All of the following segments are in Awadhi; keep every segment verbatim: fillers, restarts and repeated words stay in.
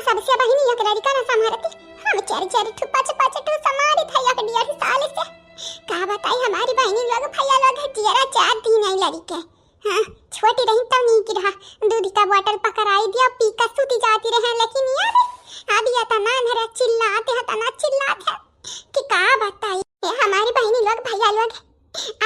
सबसे बहिनी एक लड़िका ना संभारती, हम चार चार ठो, पाँच पाँच ठो संभारित है एक डेढ़ साल से। का बताई हमारी बहिनी लोग, भैया लोग, जियरा चार दिन आई लड़िके। हाँ, छोटी रही तब नीक रहा, दूध का बोतल पकड़ाई दिया, पी के सूती जाती रहे, लेकिन यार अब ये तना अंधेरा चिल्लाते हैं, तना चिल्लाते हैं कि का बताई। ए, हमारी बहिनी लोग, भैया लोग,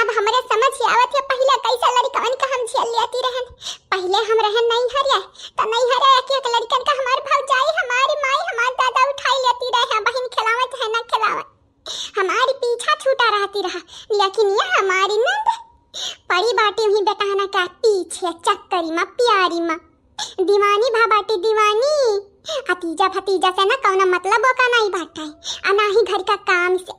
अब हमरे समझ आवत है, पहिले कैसे लड़िकवन का हम झेल लेती रहन। पहिले हम रहन नैहरिया, तो नैहरिया एक एक लड़िकन का हमार भौजाई, हमारी माई, हमार दादा उठाई लेती रहे, बहिन खिलावत है ना खिलावत, हमारी पीछा छूटा रहती रहा। लेकिन ये हमारी नंद पड़ी बाटी हुई बेटाना का पीछे, चक्करी मा, प्यारी मा दीवानी भा बाटी, दीवानी। हतीजा भतीजा से ना कौनो मतलब ओका नाई बाटे, आ ना ही घर का काम से।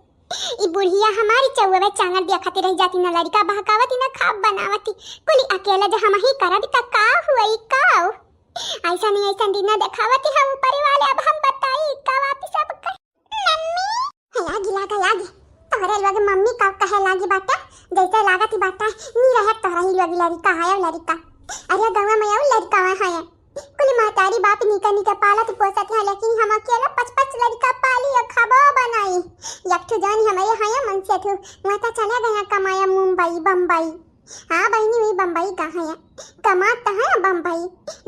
ई बुढ़िया हमारी चौवे चानर देखती रह जाती, ना लड़िका बहकावती, ना खाब बनावती, कुली अकेला जो हम ही करब त का हुई, का? ऐसा नहीं, ऐसा दिन देखावती है ऊपर वाले, अब हम बताई का वापिस अब कर। मम्मी, हे लागी, लागा, लागी। तोहरे लोग मम्मी का कहे लागी बाटा, जैसे लागत ही बाटा, नी रहे तोहरा ही लोग लड़िका है, लड़िका। अरे गवा में आऊ लड़िका है। कुल महतारी बाप निके निके पालत पोसत है, लेकिन हम अकेला पच पच लड़िका पाली और खाबो बनाई। एक ठो जान हमारे है मन से थू, वहाँ तो चला गया कमाया मुंबई, बम्बई। हाँ बहिनी, वही बम्बई का है, कमात तो है बम्बई,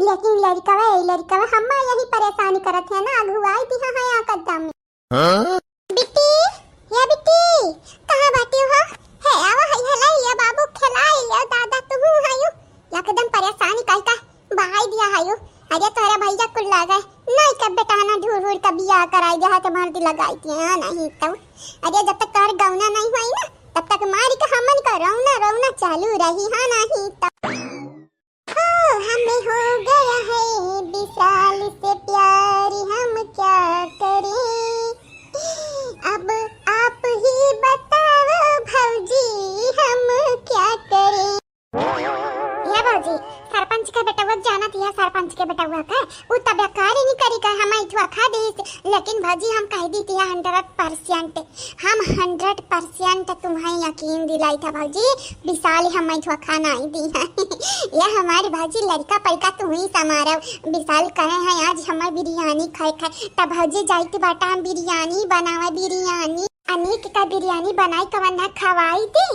लेकिन लड़िकवा, लड़िकवा हम यही परेशानी करत है ना, अगुआई दिहा है यहाँ कदम। हाँ? बिट्टी, या बिट्टी, कहाँ बाटी हो? हे, आवा है, हला, या बाबू खेलाई, या दादा तुहू हयू, एकदम परेशान कई का बहाई दिया हयू। अरे तोहरा भैया कुल लागे, नहीं कब बेटा ना ढूर ढूर का बियाह कराई दिया है, तुम्हारे दिल लगाई दिया, हाँ, नहीं तो। अरे जब तक तोहर गौना नहीं हुई ना, तब तक मारी का हमन का रौना, रौना चालू रही, हाँ, नहीं तो। हो, हमें हो गया है विशाल से प्यार, हम क्या करें? अब आप ही बताओ भौजी, हम क्या करें? या भौजी, सरपंच के बेटवा जानत या, सरपंच के बेटवा का, उ तब कार्य नहीं करी का, हम इथवा खा दीस, लेकिन भौजी हम कह दी थी hundred percent। हम hundred percent तुम्हें यकीन दिलाई था भौजी, विशाल हमें धोखा नहीं दी है। ये हमारी भौजी लड़िका पैका तुम्हें समारो, विशाल कहे हैं आज हमें बिरयानी खाए खाए, तब भौजी जाइत बाटा हम बिरयानी बनावे, बिरयानी। अनिक का बिरयानी बनाई कवन ना खवाई दे,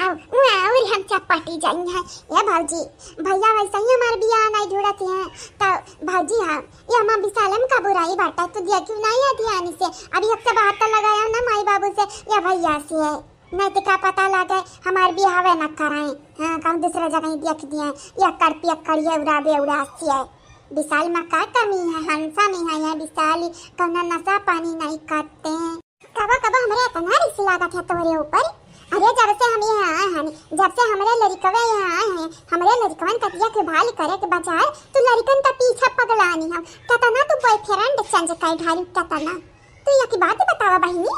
अब उ और हम चपाटी जाई हैं। ये भौजी, भैया वैसे ही हमारे बियाह नहीं जुड़त हैं, तो भौजी हाँ, ये हमार विशालम का बुराई बाटा, तू दिया क्यों नहीं है ध्यान से? अभी एक सौ बहत्तर लगाया ना माई बाबू से या भैया से है, नहीं तो का पता लगे हमार बियाहवे न कराए। हाँ, कहूँ दूसरा जगह ही देख दिए, या कर पिया कर ये उड़ा दे उड़ा से है। विशाल में का कमी है, हंसा नहीं है, यहाँ विशाल कौना नशा पानी नहीं करते हैं। कबो कबो हमरे इतना रिस लागत है तोहरे ऊपर। अरे जब से हम यहाँ आए हैं, जब से हमरे लड़िकवे यहाँ आए हैं, हमरे लड़िकवन कतिया के भाल करे के बजाय तू लड़िकन का पीछे पगलानी हो। कितना तू boyfriend change कर ढारी, कितना। तू एक बात बतावा बहिनी,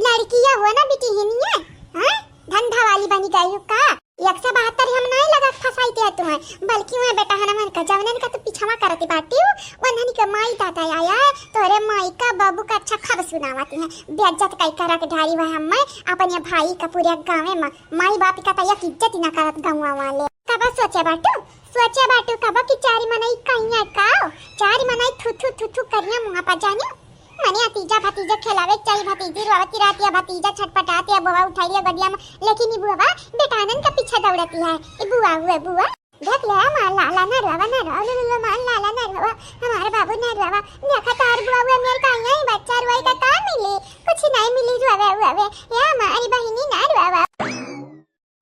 लड़किया हो ना बिटिहिनिया, हाँ? धंधा वाली बनी गई हो का? एक सौ बहत्तर हम नहीं लगत फंसाई दिया तुम्हें, बल्कि वह बेटा हनमन का जवनन का तू पिछवा करती बाटी हो, वनन के माई दादा आया है, तोरे माई का बाबू का अच्छा खब सुनावती है, बेइज्जत कई करक ढारी वह हमें अपने भाई का पूरे गाँव में माई बाप का तैया की इज्जत ही ना करत गाँव वाले। कब सोचे बाटू, सोचे बाटू कब कि चारी मनई कहिया का, चारी मनई थू थू थू थू करिया मुँह पर जानियो। मने अतीजा भतीजा खेलावे चाही, भतीजी रोवती रहती है, भतीजा छटपटाती है, बुआ उठाई ले गदिया में, लेकिन ई बुआ बेटानन के पीछे दौड़ती है। ई बुआ हुए बुआ, देख ले हमार लाला ना रोवा, ना रोवा, लो, लो, लो, हमार लाला ना रोवा, हमार बाबू ना रोवा, देखा तार बुआ हुए मेर का यही बच्चा रोई का का मिली, कुछ नहीं मिली रोवे हुए, ये हमारी बहिनी ना रोवा।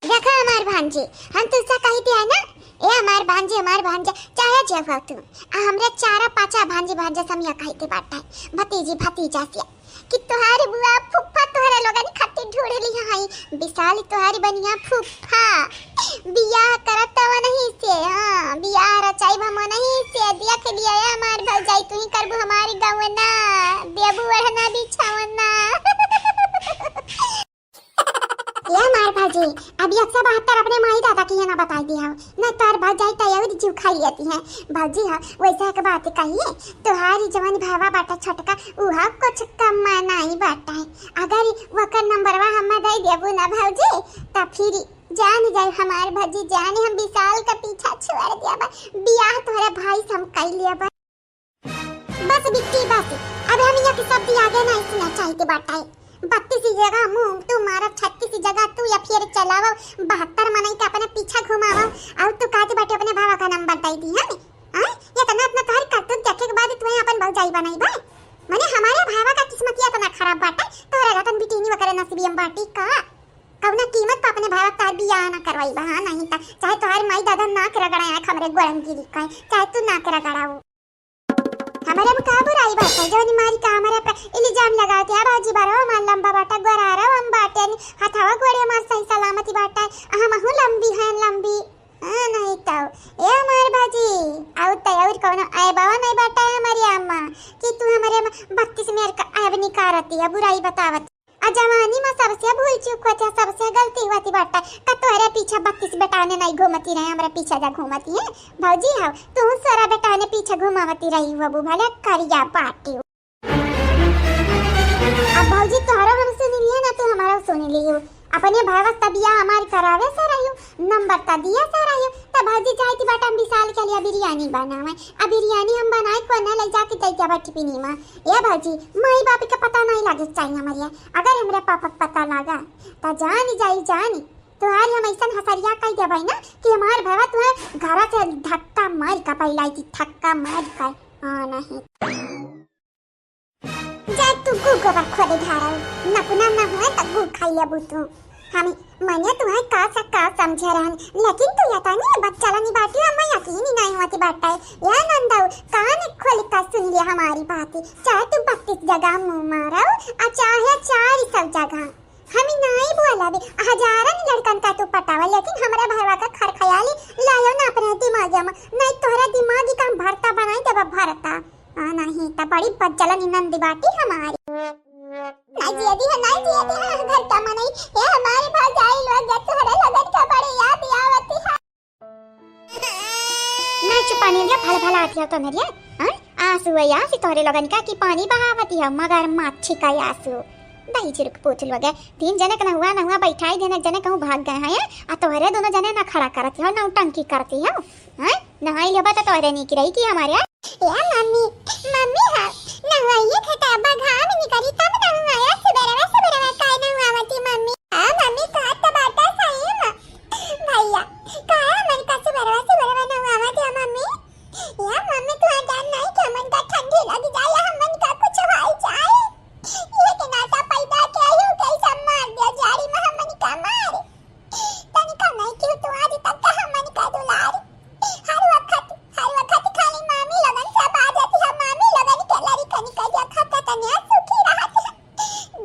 देखा हमार भांजी, हम तुझसे कही दिया ना, ए हमार भांजी, हमार भांजा, चाहे जे हो तू, आ हमरे चारा पाँचा भांजी भांजा समिया कही दे बाटा है, भतीजी भतीजा से, कि तोहार बुआ फूफा तोहरा लोगन खातिर ढूंढ लिया है, विशाल तोहार बनिया फूफा, बियाह करत तो नहीं से, हाँ, बियाह रचाई हम नहीं से, देख लिया है हमार भौजाई, तू ही करबू हमारी गवना, देबू ओढ़ना बिछावना। ए हमार भौजी, अब एक सौ बहत्तर अपने माई दादा के यहाँ बताई दिया हो, नहीं तोहर भौजाई तो और जीव खाई लेती है। भौजी हो, वैसे एक बात कहिए, तोहारी जवन भावा बाटा छोटका, उहा कुछ कम नहीं बाटा है। अगर वकर नंबरवा हम दे देबू ना भौजी, तो फिर जान जाए हमार भौजी, जाने हम विशाल का पीछा छोड़ दिया बा, बियाह तोहरे भाई से हम कई लिया बा। बस बिट्टी बस, अब हम यहाँ के शब्द आगे नहीं सुना चाहते बाटा है। बत्तीस जगह मुंह तू मारब, छत्तीस जगह तू या फिर चलावो, बहत्तर मनई के अपने पीछे घुमावो, और तू कहते बाटे अपने भावा का नंबर दे दी है। हाँ, इतना इतना तोहर करतूत देखे के बाद तू अपन भौजाई बनाई बा। माने हमारे भावा का किस्मतिया इतना खराब बाटे, तोहरा गतन बिटिनी वगैरह नसीबियम बाटी का? कौना कीमत पर अपने भावा तार बियाह ना करवाई बा? हाँ, नहीं त चाहे तोहर माई दादा नाक रगड़ा आँख हमरे गोड़न गिरी कहे, चाहे तू नाक रगड़ाऊ। हमारे में का बुराई बाटे? जौन मारी का हमारे पे इल्जाम लगावत है, भौजी बड़ो हमार लंबा बाटा, गोरारो हम बाटे, हथवा गोड़े हमार सही सलामती बाटा, आ हमहू लंबी हैं, लंबी। हाँ, नहीं तो, ए हमार भौजी, आउ तो और कौनो ऐबावा नहीं बाटा है हमारी अम्मा, कि तू हमारे में बत्तीस मेर का ऐब निकारती है, बुराई बतावत। आ जवानी में सबसे भूल चूक होती है, सबसे गलती होती बाटा। का तोहरे पीछे बत्तीस बेटाने नहीं घूमती रहे, हमरा पीछे जा घूमती है? भौजी हो, तू सोरा बेटाने पीछे घुमावती रही हो, भले करिया पाटी। अब भौजी तोहरो हम सुन लिए ना, तू हमारो सुन लियो। अपने भावस त बियाह हमार करावे से रहियो, नंबर त दिया से रहियो, त भौजी जाती बाटा हम विशाल के लिए बिरयानी बनावे। आ बिरयानी हम बनाए को ना ले जाके दे दिया बा टिफिनी में। ए भौजी, माई बाप के पता नहीं लगे चाहिए हमारे, अगर हमरे पापा के पता लगा, त जान जाई जान, तोहार हम ऐसन हसरिया कह देबै ना कि हमार भवा तुम्हें घर से धक्का मार का पहलाई थी, धक्का मार का। हाँ, नहीं। जा तू गू गोबर खोदे ढारल, नपुना न हुए त गू खाई लेबू तू। हम मने तुम्हें का से का समझे रहन, लेकिन तू या तनी बच्चा लनी बाटी, हम यकीन ही नहीं होती बाटे। या नंदऊ, कान खोल का सुन लिया हमारी बात, चाहे तू बत्तीस जगह मुंह मारो, आ चाहे चार सौ जगह। हम ही नाई बोला बे, हजारन लड़कन का तू पटावा, लेकिन हमरा भरवा का खर खयाली लायो ना अपने दिमाग में, नहीं तोहरा दिमाग ही काम भरता बनाई देबा भरता। आ नहीं त बड़ी बज्जलन नंदी बाटी हमारी। ना जिया दी है, ना जिया दी है, घर का मनई, ए हमारी भौजाई लोग, जब तोहरे लोगन का बड़े याद आवती है। ना चुपानी लिया, भला भला आती है तो मेरी, हाँ? आंसू है आंसू तोहरे लोगन का कि पानी बहावती है, मगर माछी का आंसू। दही चिरुक पूछ लोगे, तीन जने का ना हुआ, ना हुआ, बैठाई देना, जने कहूँ भाग गए हैं, आ तोहरे दोनों जने ना खड़ा करती हो, ना टंकी करती हो, हाँ? नहाई लेबा त तोहरे नीक रही कि हमारे? ए मम्मी, मम्मी हाँ, नहाइए खटाबा घाम निकली तब नहाया, सुबेरवा सुबेरवा काहे नहावती मम्मी? हाँ मम्मी, कहत त बाटा सही म। भैया, काहे हमन का सुबेरवा सुबेरवा नहावत है मम्मी? या मम्मी, तू जान नहीं कि हमन का ठंडी लग जाए, हमन का कुछ हो जाए? ये के नाता पैदा के आयु कैसा मार दिया, जाड़ी में हमन का मार। तनिका नहीं क्यों तू आज तक का हमन का दुलार। हर वक्त, हर वक्त खाली मामी लोगन से बाजत है, मामी लोगन के लड़िकन के देखत तनिया सुखी रहत है।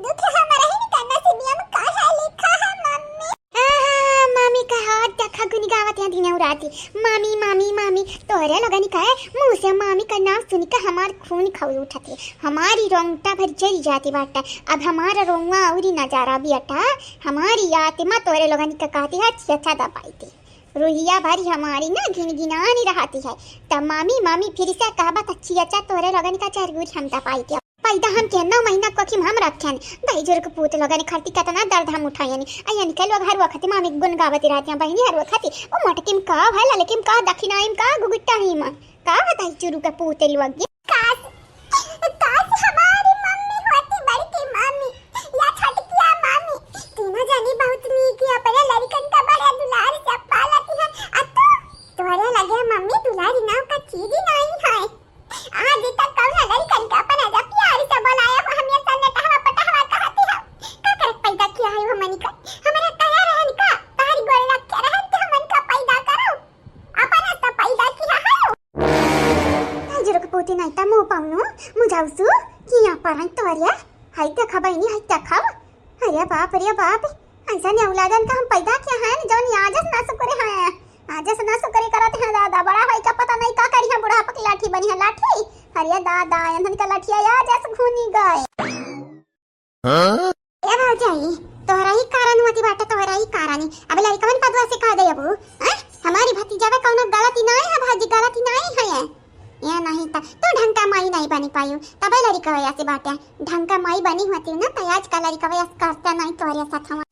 दुख हमारा ही निका नसीबिया में काहे लिखा है मम्मी? आहा, मामी का हाथ देखा गुन गावत है दिनौ राती। मामी, मामी, मामी, तोहरे लोगन का है, मुंह से मामी का नाम सुन के हमार खून खौल उठत है, हमारी रोंगटा भर जरी जाती बाटा। अब हमारा रोंगवा औरी नजारा बेटा, हमारी आत्मा तोहरे लोगन का कहती है, अच्छा दबाई दे। रुहिया भरी हमारी ना गिनगिनानी रहती है। त मामी, मामी फिर से कहबा त चियचा तोहरे लोगन का चार गुरी हम दबाई दे। पैदा हम के नौ महीना कोखी में हम रखेन। दही जुर्ग पूत लोगन खरती केतना दर्द हम उठायनी। अयन के लोग हर वक्त मामी गुन गावती रहती हैं, बहिनी हर वक्त। ओ मोटकी में का है, ललकी में का, दखिनाई में का, गुगुट्टा ही में का, दही जुर्ग के पूत लोग। काश, काश हमारी मम्मी होती, बड़की मम्मी या छोटकिया मम्मी। तीनों जनी बहुत नीक है, अपने लड़कन का बड़ा दुलार से पालती है। आ तू, तोहरे लगे मम्मी दुलारी नाम का चीज ही नहीं है। आज तक कौन लड़कन का अपन ऐसा प्यार से बुलाया हो, हम ये सन्ने टहवा पटहवा कहती है। का करत पैदा किया है वो मनी का? हमारा कहा रहन का, तारी गोड़ रख के रहन के हमन का पैदा करो। अपन ऐसा पैदा किया है। आई जुर्ग पूती नहीं ता मुंह पाउनु, मुझाउसु, किया पर है तोरिया। हाय देखा बहिनी, हाय देखा। अरे बाप रे बाप, ऐसा ने औलादन का हम पैदा किया है, जौन आजस ना सुकरे हैं, आजस ना सुकरे करत हैं दादा। बड़ा होई का पता नहीं का करी हैं, बुढ़ापा की लाठी बनी है लाठी। अरे दादा, एंधन का लाठिया आजस घूनी गए। हाँ? ए भौजाई, तोहरा ही कारण होती बाटे, तोहरा ही कारण ही। अब लड़कवन पदवा से कह दे अबू, हैं? हमारी भतीजा में कौनो गलती नहीं है भौजी, गलती नहीं है ये। ये नहीं त तू ढंग का माई नहीं बनी पायू, तबे लड़कवा ऐसे बाटे। ढंग का माई बनी होती ना, तो आज का लड़कवा ऐसे करते नहीं तोहरे साथ हमार।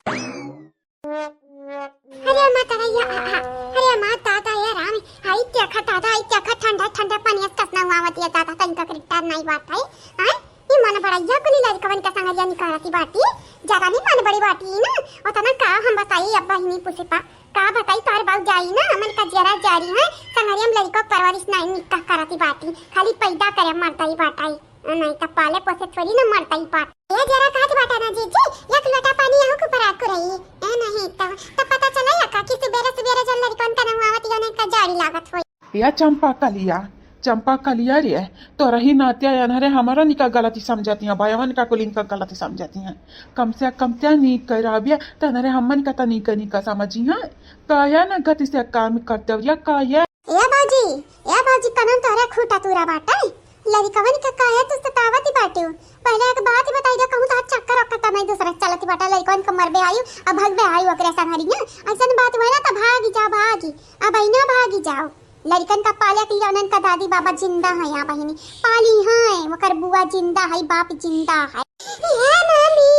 अरे माता रे, या, आ, आ, अरे माता, दादा, या राम, आई देखा दादा, आई देखा ठंडा ठंडा पानी ऐसे कसना हुआ होती है दादा, तनिका करी डर नहीं। बात है, आय, ई मन बड़ैया कुली लड़कवन का संगरिया निकारती बाटी, ज्यादा नहीं मन बड़ी बाटी ना, ओतना का हम बताई अब बहिनी पुष्पा, का बताई तोहर भौजाई ना, हमन का जरा जारी है, संगरिया में लड़को परवरिश नहीं निका करती बाटी, खाली पैदा करे मरता ही बाटाई, नहीं तो पाले पोसे थोड़ी ना मरता ही बात। ये जरा कहत बाटा ना जीजी, एक लोटा पानी यहू के ऊपर आकू रही, ए नहीं तो, तो पता चला या का कि सुबेरे सुबेरे जन लड़कवन का नहुआवत या नहीं का जारी लागत होई। या चंपा कलिया, चंपा कलिया रे, तोरा ही नाते अनहरे हमरा निका गलती समझती हैं, भयवन का कुलिन का गलती समझती हैं। कम से कम त्या नीक कर रहबिया, त अनहरे हमन का त नीक नीक समझी हैं। काया न गति से काम करते हो या काया? ए बाजी, ए बाजी, कनन तोहरे खूटा तूरा बाटे। लड़िकवन के काहे तू सतावत बाटू? पहले एक बात बताई दे, कहूँ तो चक्कर ओकर त नहीं दूसरा चलत बाटा, लड़िकवन के मरबे आयु, अब भगबे आयु ओकरे संगरिया। ऐसन बात हुआ ना त भागी जा, भागी, अब आई ना भागी जाओ। लड़िकन का पाले के लिए उन्हन का दादी बाबा जिंदा है या बहिनी, पाली है, ओकर बुआ जिंदा है, बाप जिंदा है। ए मम्मी,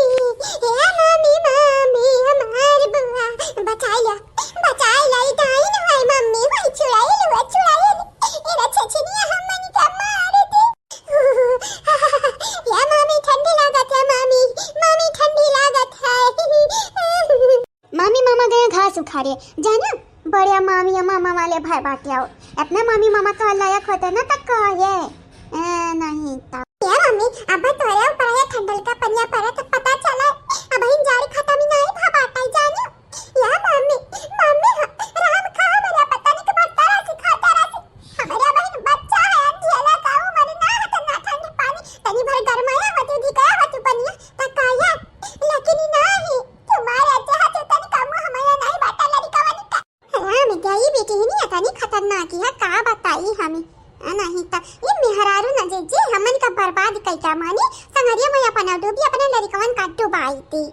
ए मम्मी, मम्मी, हमार बुआ, बचाई ला, बचाई ला, ई डाइन है मम्मी, वही छुड़ाई लो, छुड़ाई लो, ए रे छछनिया हमन का मार दे। ए मम्मी ठंडी लागत है, मम्मी, मम्मी ठंडी लागत है। मामी मामा गए घास उखारे, जाना, बड़े मामी और मामा वाले भाई बाटे आओ। अपना मामी मामा तो लायक होते ना, तो कहे, ए, नहीं तो। ए मम्मी, अब तोरे ऊपर ये ठंडल का पनिया पड़े तो पता चला, अब हिन जारी खत्म ही नहीं भा बाटे, जाना। ए मम्मी, मम्मी, राम खा मेरा पता नहीं कि भरता रसी, खाता रसी। हमारे बहन बच्चा है, अंधियाला का उम्र ना है, तो ना ठंडी पानी, तनी भर गरमाया होती, धिकाया होती पनिया, तो कहे, लेकिन नहीं। तुम्हारे अच्छा है, तू तनी कम हमारा नहीं बाटा लड़िकवन का। राम गई बेटी ही नहीं, तनी खतरनाक ही है, का बताई हमें। आ, नहीं ता, ये मेहरारू न जे, जे हमन का बर्बाद कई का माने, संगरिया में अपन डूबी, अपने लड़िकवन का डुबाई दे।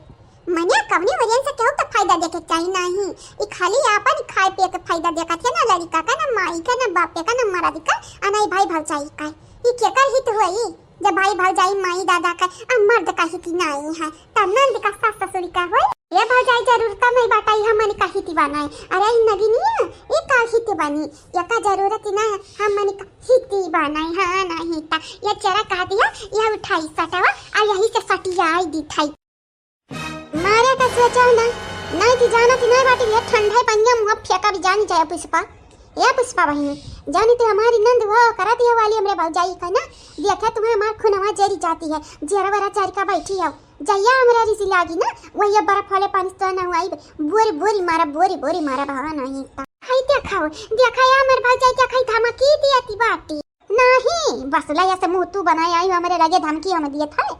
मने कवनी वजह से केहू के फायदा देखे के चाही नहीं। ई खाली आपन खाए पिए के फायदा देखत है ना लड़िका का, ना माई का, ना बापे का, ना मरद का, आ ना ई भाई भौजाई का। ई केकर हित होई? जब भाई भौजाई माई दादा का आ मर्द का हित नाई है, तब नंद का सास ससुर का होई? ये भौजाई जरूरत नहीं बाटा, ई हमन का हित बनाए। अरे ई नगिनिया, ई का हित बनी? ये का जरूरत ही ना है, हमन का हित बनाए। हाँ नहीं ता, ये चेरा कहा दिया, ये उठाई सटावा, आ यही से सटियाई दी थाई। मारे का सोचा ना, नहीं कि जाना कि नहीं बाटी, ये ठंडा पनिया मुँह फेंका भी जानी जाए पुष्पा। ए पुष्पा बहिनी, जानी तो हमारी नंद वो करा दिया वाली हमरे भौजाई का ना, देखा तुम्हें हमार खुनवा जरी जाती है, जरा बरा चारी का बैठी है, जइया हमरा रिसी लागी ना, वही बर्फ वाले पानी से तो ना हुआ, बोरी बोरी मारा, बोरी बोरी मारा, भावा नहीं ता। हाय देखाओ, देखा या हमर भौजाई देखा ही धमकी दिया ती बाटी। नहीं, बसुला या से मुँह तू बनाए आई हमरे लगे धमकी हम दिए था।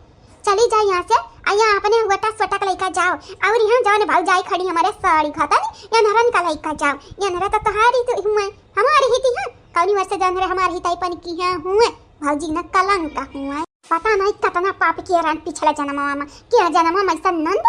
चली जाओ यहाँ से, आ यहाँ अपने हुआ ता सोटा के लइका जाओ, और यहाँ जौन भौजाई खड़ी हमरे साड़ी खाता नहीं, या नरन का लइका जाओ, या नरा तो तोहारी तो हुए, हमारी ही ती है, कौनी वर्ष जौन हरे हमारी ही ताई पन की है हुए, भौजी न कलंक हुए। पता नहीं कतना पाप किया रहन पिछला जन्मवा में, किया जन्मवा में ऐसा नंद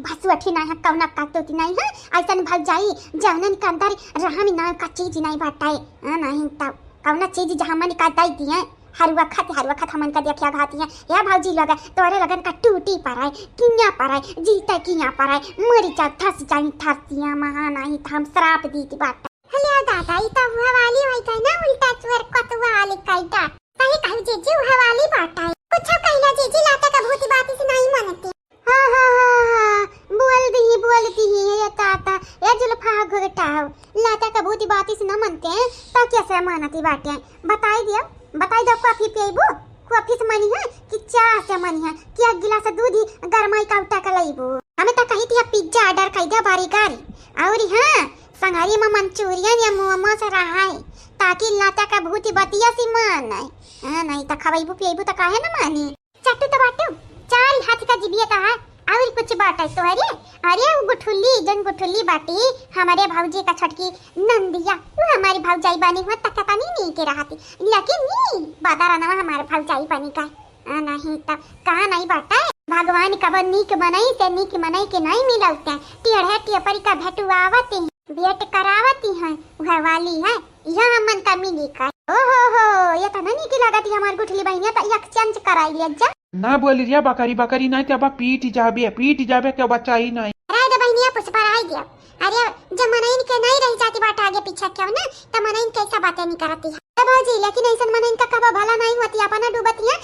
भसुअठी नहीं है, कौना काटोती नहीं है, ऐसन भौजाई जौनन के अंदर रहम नाम का चीज नहीं बाटे। हाँ, नहीं तब कौना चीज जहाँ मन का दाई दिए, हर वक्त, हर वक्त हमन का देखिया घाती है। या भौजी लोग, तोरे लगन का टूटी पर है, किया पर है, जीते किया पर है, मरी जाओ, धस जाई धरतिया महा, नहीं तो हम श्राप दीती बाटे। हले दादा, ई तो उहे वाली होई गई ना, उल्टा चुअर कतुआ वाली कई डाट। सही कहू जीजी, उहे वाली बात आई। कुछ कहला जीजी, लाता का भूत बात से नहीं मानते। हाँ, हाँ, हाँ, हाँ, बोल दी, बोल दी, ये ताता, ये जुल्फा घुघटा हो। लाता का भूत बात से न मानते हैं, तो कैसे मानती बाटे? बताई दियो, बताई दो, कॉफी पीबू? कॉफी से मनी है कि चाह से मनी है कि एक गिलास दूध ही गरमाई का उठा के लईबू? हमें तो कही थी पिज्जा ऑर्डर कर दिया बारी गारी। और हाँ, संगरी में मंचूरियन या मोमोस रहा है, ताकि लाता का भूत बतिया सी मान है। हाँ, नहीं तो खवैबू पियबू तो काहे न मानी? चट्टू तो बाटू, चार हाथ का जिबिया तो है, और कुछ बाटे तोहरे? अरे वो गुठुल्ली, जन गुठुल्ली बाटी, हमारे भौजी का छोटकी नंदिया, वो हमारी भौजाई बनी हुआ तक पता नहीं, नहीं के रहती, लेकिन नहीं, बादाराना हमारे भौजाई बनी का। आ, नहीं तब कहाँ नहीं बाटे? भगवान कब नीक मनई से नीक मनई के नहीं मिलौते, टेढ़े टेपरी का भेटुआवती हैं, भेंट करावती हैं, वह वाली है, यह मन का मिली का। ओ हो हो, ये तो नहीं की लागत है हमार गुठली बहिनिया, तो एक चेंज कराई ले जा। ना बोली रे बकरी, बकरी नहीं तो अब पीट जाबे, पीट जाबे के बचाई नहीं। राय दे बहिनिया, पुष्पा राय दिया। अरे, जब मनइन के नहीं रह जाती बात आगे पीछे क्यों ना, तो मनइन कैसा बातें नहीं करती है। ए भौजी, लेकिन ऐसन मनइन का कबो भला नहीं होती, अपना डूबती है,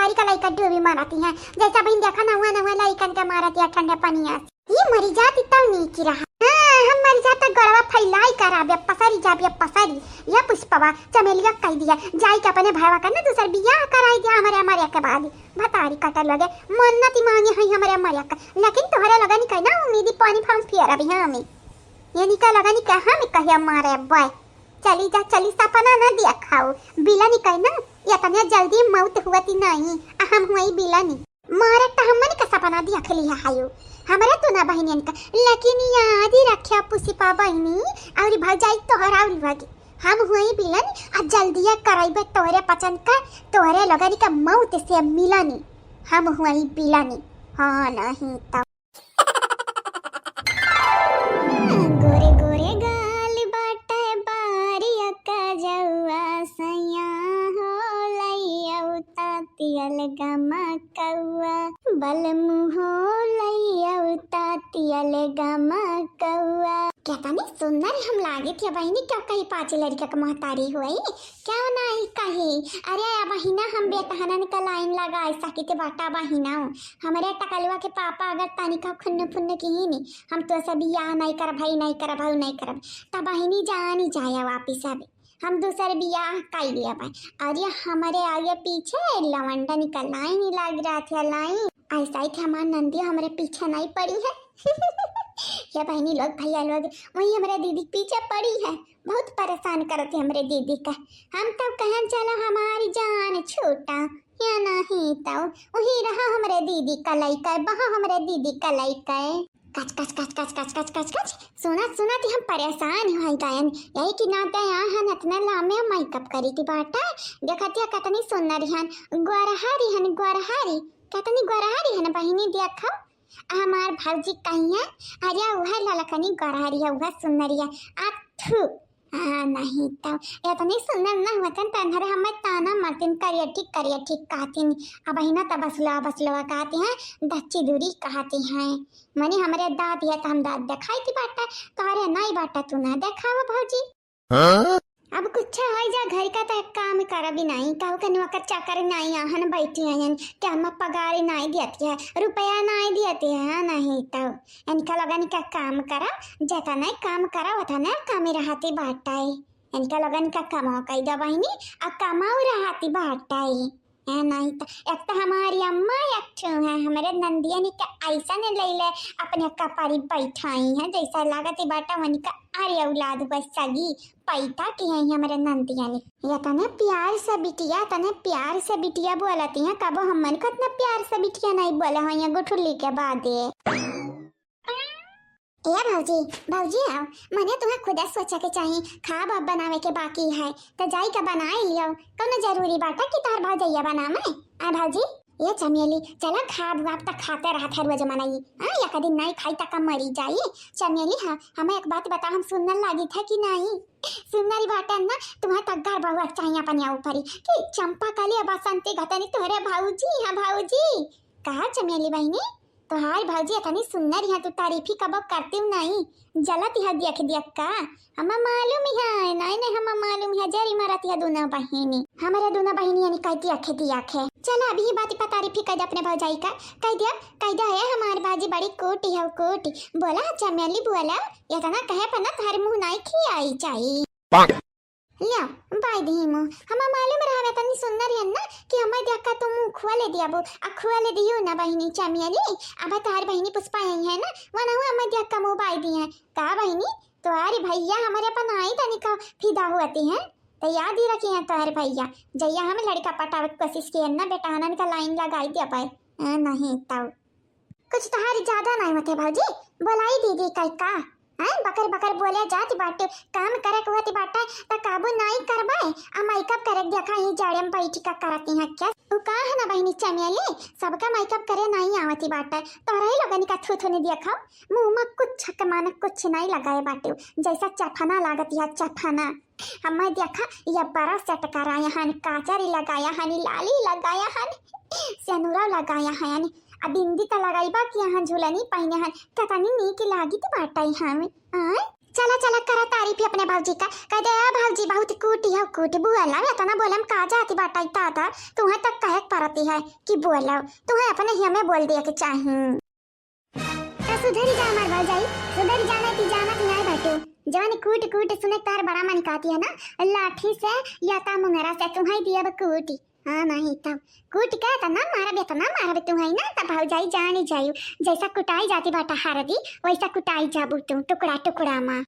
लइका लइका डूबी मारती हैं, जैसा बहिन देखा नहुआ नहुआ लइकन के मारत या ठंडे पनिया से। ये मरी जाती तब नीक रहा। हाँ, हम मरी जाता गड़वा फैलाई कराबे, पसरी जाबे पसरी। ये पुष्पवा चमेलिया कह दिया, जाई के अपने भाईवा का ना दूसर बियाह कराई दिया हमरे मरे के बाद। भतारी कटल लगे, मन्नत ही मांगे हैं हमरे मरे का, लेकिन तोहरे लगन के ना उम्मीदी पानी फाम फियर अभी हमें। ये निका लगन के हम कहे मारे बॉय। चली जा, चली सपना ना दिया खाओ। बिलनी कहे ना, इतने जल्दी मौत हुआ थी नहीं, आ हम हुई बिलनी। मारे त हमन का सपना दिया खेली है हायो। हमरे तो ना बहिनियन का, लेकिन याद ही रखे पुष्पा बहिनी और भौजाई तोहरा और लगे। हम हुई बिलनी, आ जल्दिया कराइबे तोहरे पचन का, तोहरे लगन का मौत से मिलनी। हम हुई बिलनी, हाँ नहीं तो। गोरे गोरे गाल बाटे बारिया का जौआ सैया हो लैया उतातियल गमा कौआ बलमु हो लैया उतातियल गमा कौआ। केतनी सुंदर हम लागे थे बहिनी, क्यों कही पाँच लड़का के महतारी हुई, क्यों नहीं कही। अरे अब हिना हम बेटहनन का लाइन लगाए सकी थे बाटा बहिना। हमरे टकलुआ के पापा अगर तनिका खुन्न फुन्न किहिन, हम तो से बियाह नहीं करब, हई नहीं करब, हऊ नहीं करब, तब बहिनी जानी जाया वापिस अब। हम दूसर बियाह कई लेब। और ये हमरे आगे पीछे लवंडन का लाइन ही लाग रहा थे, लाइन। ऐसा ही थे हमार नंदी हमरे पीछे नहीं पड़ी है। ये बहिनी लोग, भैया लोग, वही हमरे दीदी के पीछे पड़ी है, बहुत परेशान करत है हमरे दीदी का। हम तो कहन चलो हमारी जान छूटा, या नहीं तो वही रहा हमरे दीदी का लइका, बहा हमरे दीदी का लइका। कच कच कच कच कच कच कच कच। सुनत सुनत ही हम परेशान हो गयन। यही कि नाते यहाँ हन इतना लामे मेकअप करी थी बाटा। देखत या कितनी सुंदर हन, गोरहारी हन, गोरहारी। कितनी गोरहारी हन बहिनी, देखो। आ हमार भौजी कहिया, अरे उहे ललकनी गोरहारी है, उहे सुंदरी है। आ थू। हाँ, नहीं तो इतनी सुंदर ना होतन, तो अंधरे हमें ताना मारतिन, करिया ठीक, करिया ठीक कहतिन। अब ही ना तो बसलवा, बसलवा कहती हैं, दच्ची दूरी कहती हैं। मने हमरे दाँत है तो हम दाँत देखाई थी बाटा, तोहरे नहीं बाटा, तू ना देखावा भौजी। हाँ? अब कुछ हो जा घर का तो काम कर भी नहीं, कहू के नौकर चाकर नहीं आहन बैठी हैं, क्या हम पगार नहीं देती है, रुपया नहीं देती है, नहीं तो इनका लोगन का काम करा, जतने काम करा, उतने कमी रहती बाटे। इनका लोगन का कमाओ कई दो बहिनी, आ कमाऊ रहती बाटे। ए, नहीं तो एक तो हमारी अम्मा एक ठो है, हमरे नंदियन के ऐसा ने ले ले अपने कपारी बैठाई है, जैसा लागत ही बाटा उनका अरे औलाद हुआ सगी पैदा की है हमरे नंदियन। ये तने प्यार से बिटिया, तने प्यार से बिटिया बोलती हैं, कबो हमन को इतना प्यार से बिटिया नहीं बोले हैं ये गुठुली के बादे। ए भौजी, भौजी आओ, मने तुम्हें खुदे सोचे के चाही, खाब अब बनावे के बाकी है, तो जाई के बनाए लियो, कौनो जरूरी बाटे कि तोहर भौजैया बनावे? आ भौजी, ए चमेली, चला खाब वाब त खाते रहत है रोज मनई, हाँ, एक दिन नहीं खाई त का मरी जाई? चमेली, हाँ, हमें एक बात बता, हम सुंदर लागी थे कि नहीं? सुंदरी बाटे ना, तुम्हें त घर बहुआ चाहिए अपने ऊपर ही, कि चंपा कली बसंती घतनी तोहरे भौजी, हाँ भौजी। कहा चमेली बहिनी, तोहार भौजी इतनी सुंदर है, तू तारीफी कबो करती हूँ नहीं, जलत है देख देख का। हमें मालूम है, नहीं नहीं, हमें मालूम है, जरी मरत है दोनों बहिनी। हमारे दोनों बहिनी यानी कह दिया खे, दिया खे। चला अभी ही बात पर तारीफी कह दे अपने भौजाई का, कह दिया, कह दिया है हमार भौजी बड़ी कूटी है, कूटी। बोला चमेली बोला, इतना कहे पर ना तोहर मुँह नहीं खियाई चाहिए। लिया, बाई दी मुँह। हमा मालूम रहा तनी सुंदर हन ना कि हमार देखा तो मुँह खुआ ले दिया बो, आ खुआ ले दियो ना बहिनी चमेली। अब तोहार बहिनी पुष्पा आई है ना, वनहु हमार देखा मुँह बाई दी है। का बहिनी, तोहारी भैया हमारे अपन आई तनी का फिदा हुआ ती है, तो याद ही रखी है तोहार भैया। जैया हम लड़का पटावे के कोशिश किए ना बेटा, हनन का लाइन लगाई दिया पाए। ए, नहीं तब। कुछ तोहारी ज्यादा नहीं होते भौजी, बोलाई दीदी कई का? हैं, बकर बकर बोले जाती बाटे, काम करे के होती बाटे, त काबू नहीं करबे। आ मेकअप करे के देखा ही जाड़े में बैठी का करती हैं क्या? तू का है ना बहिनी चमेली, सबका मेकअप करे नहीं आवती बाटे, तोहरा ही लोगन का थू थू नहीं देखा, मुँह में कुछ के माने कुछ नहीं लगाए बाटे, जैसा चफना लागत है चफना। हमें देखा, ये बड़ा सेट कराया हन, काजर लगाया हन, लाली लगाया हन, सेनुरा लगाया हन, अब बिंदी त लगाइबा कि यहाँ झुलनी पहने हन, कतनी नीक लागित बाटै हम। आय, चला चला, करा तारीफ अपने भौजी का, कह दे, "ए भौजी, बहुत कूटी हौ, कूटी, बोला, एतना बोले में का जाती बाटै दादा, तुहैं तक कहे के परती है कि बोला, तुहैं अपने ही हमें बोल दिया के चाही।" तो सुधरी जा हमार भौजाई, सुधरी जा, नहीं ती जानत नहीं बाटू, जवन कूट कूट सुने तार बड़ा मन कहती है ना, लाठी से या ता मुंगरा से तुहैं दियब कूटी। हाँ, नहीं तब कूट के एतना मारब, एतना मारब तुहैं ना, तब भौजाई जानी जायू, जैसा कुटाई जाती बाटा हरदी, वैसा कुटाई जाबू तू टुकड़ा टुकड़ा मा।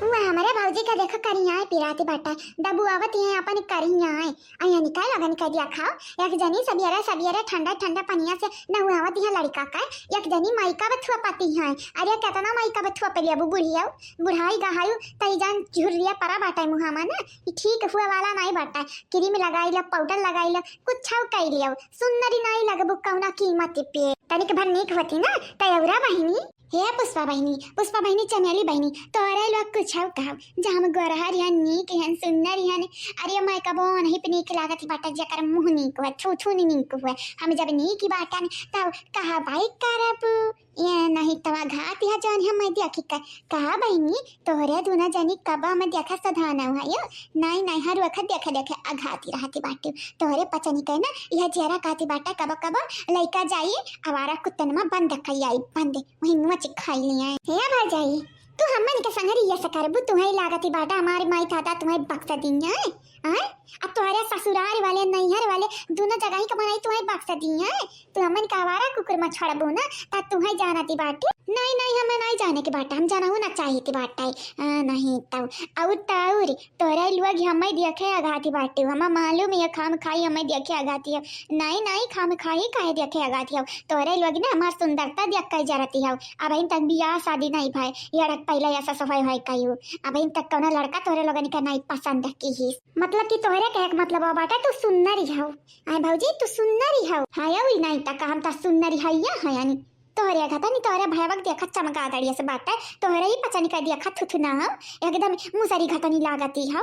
वह हमरे भौजी का देखो करियाए पिराती बाटा, दबुआवत है अपन करियाए। अइया निकाल अगन कर दिया खाओ, एक जनी सबियरे सबियरे ठंडा ठंडा पनिया से नहुआवत है लड़का का, एक जनी माइका बथुआ पाती है। अरे केतना माइका बथुआ पे लेबू बुढ़िया, बुढ़ाई गहायू, तई जान झुर्रिया परा बाटा मुहामा ना, ई ठीक हुआ वाला नहीं बाटा। क्रीम लगाई ला, पाउडर लगाई ला, कुछ कई लियो, सुन्नरी नहीं लगबू कौना कीमत पे। तनिक भर नीक होती ना, तयौरा बहिनी। हे पुष्पा बहिनी, पुष्पा बहिनी, चमेली बहिनी, तोरे लोग कुछ कहब, जे हम गोरहर हन, नीक हन, सुन्नर हन। अरे मैं कबो नहीं पे नीक लागत बाटा, जेकर मुँह नीक हुए, थू थू नी नीक हुए। हम जब नीक बाटन, तब कहा बाई करब। ये नहीं तवा घात है जौन हम मैं देखी का, कहा बहिनी, तोहरे दुनो जनी कब हम देखा सधाना हुआ यो? नहीं, नहीं, हर वक्त देखे, देखे अघाती रहती बाटी। तोहरे पचनी के ना, यह जेरा कहती बाटा, कब, कब लइका जाई, आवारा कुत्तन में बंद कई आई, बंद, वही नोच खाई लिया। हे भौजाई, तू हमन के संगरी ये से करबू, तुहैं लागती बाटा, हमारी माई दादा तुहैं बख्श दिया, हैं? आ तोहरे ससुराल वाले, नैहर वाले, दुनो जगह ही के बनाई तुहैं बख्श दिया। तू हमन का आवारा कुकुर में छोड़बू ना, ता तुहैं जानती बाटी। नहीं, नहीं, हमें नहीं जाने के बाटा, हम जानहू ना चाहिए के बाटा। आ, नहीं तब, और तौर, तोहरे लोग हमें देखे अघाती बाटी, हमें मालूम है खाम खाई हमें देखे अघाती है। नहीं, नहीं, खाम खाई काहे देखे अघाती हो? तोहरे लोग ना हमार सुंदरता देख के जरती हो। अबहिन तक बियाह शादी नहीं भय, ये अड़क पहले ऐसा सफाई होई कयू। अबहिन तक कौनो लड़का तोहरे लोगन के नहीं पसंद की ही। मतलब कि तोहरे कहे के मतलब हो बाटा तू सुन्नरी हो। आए भौजी, तू सुन्नरी हो। हाँ, अउरी नहीं तक हम तो सुन्नरी हइया है यानी। तोहरे घतनी, तोहरे भयवक देखा चमका दड़िया से बाटे, तोहरे ही पचनी का देखा थुथु ना हो, एकदम मुसरी घतनी लागती हो।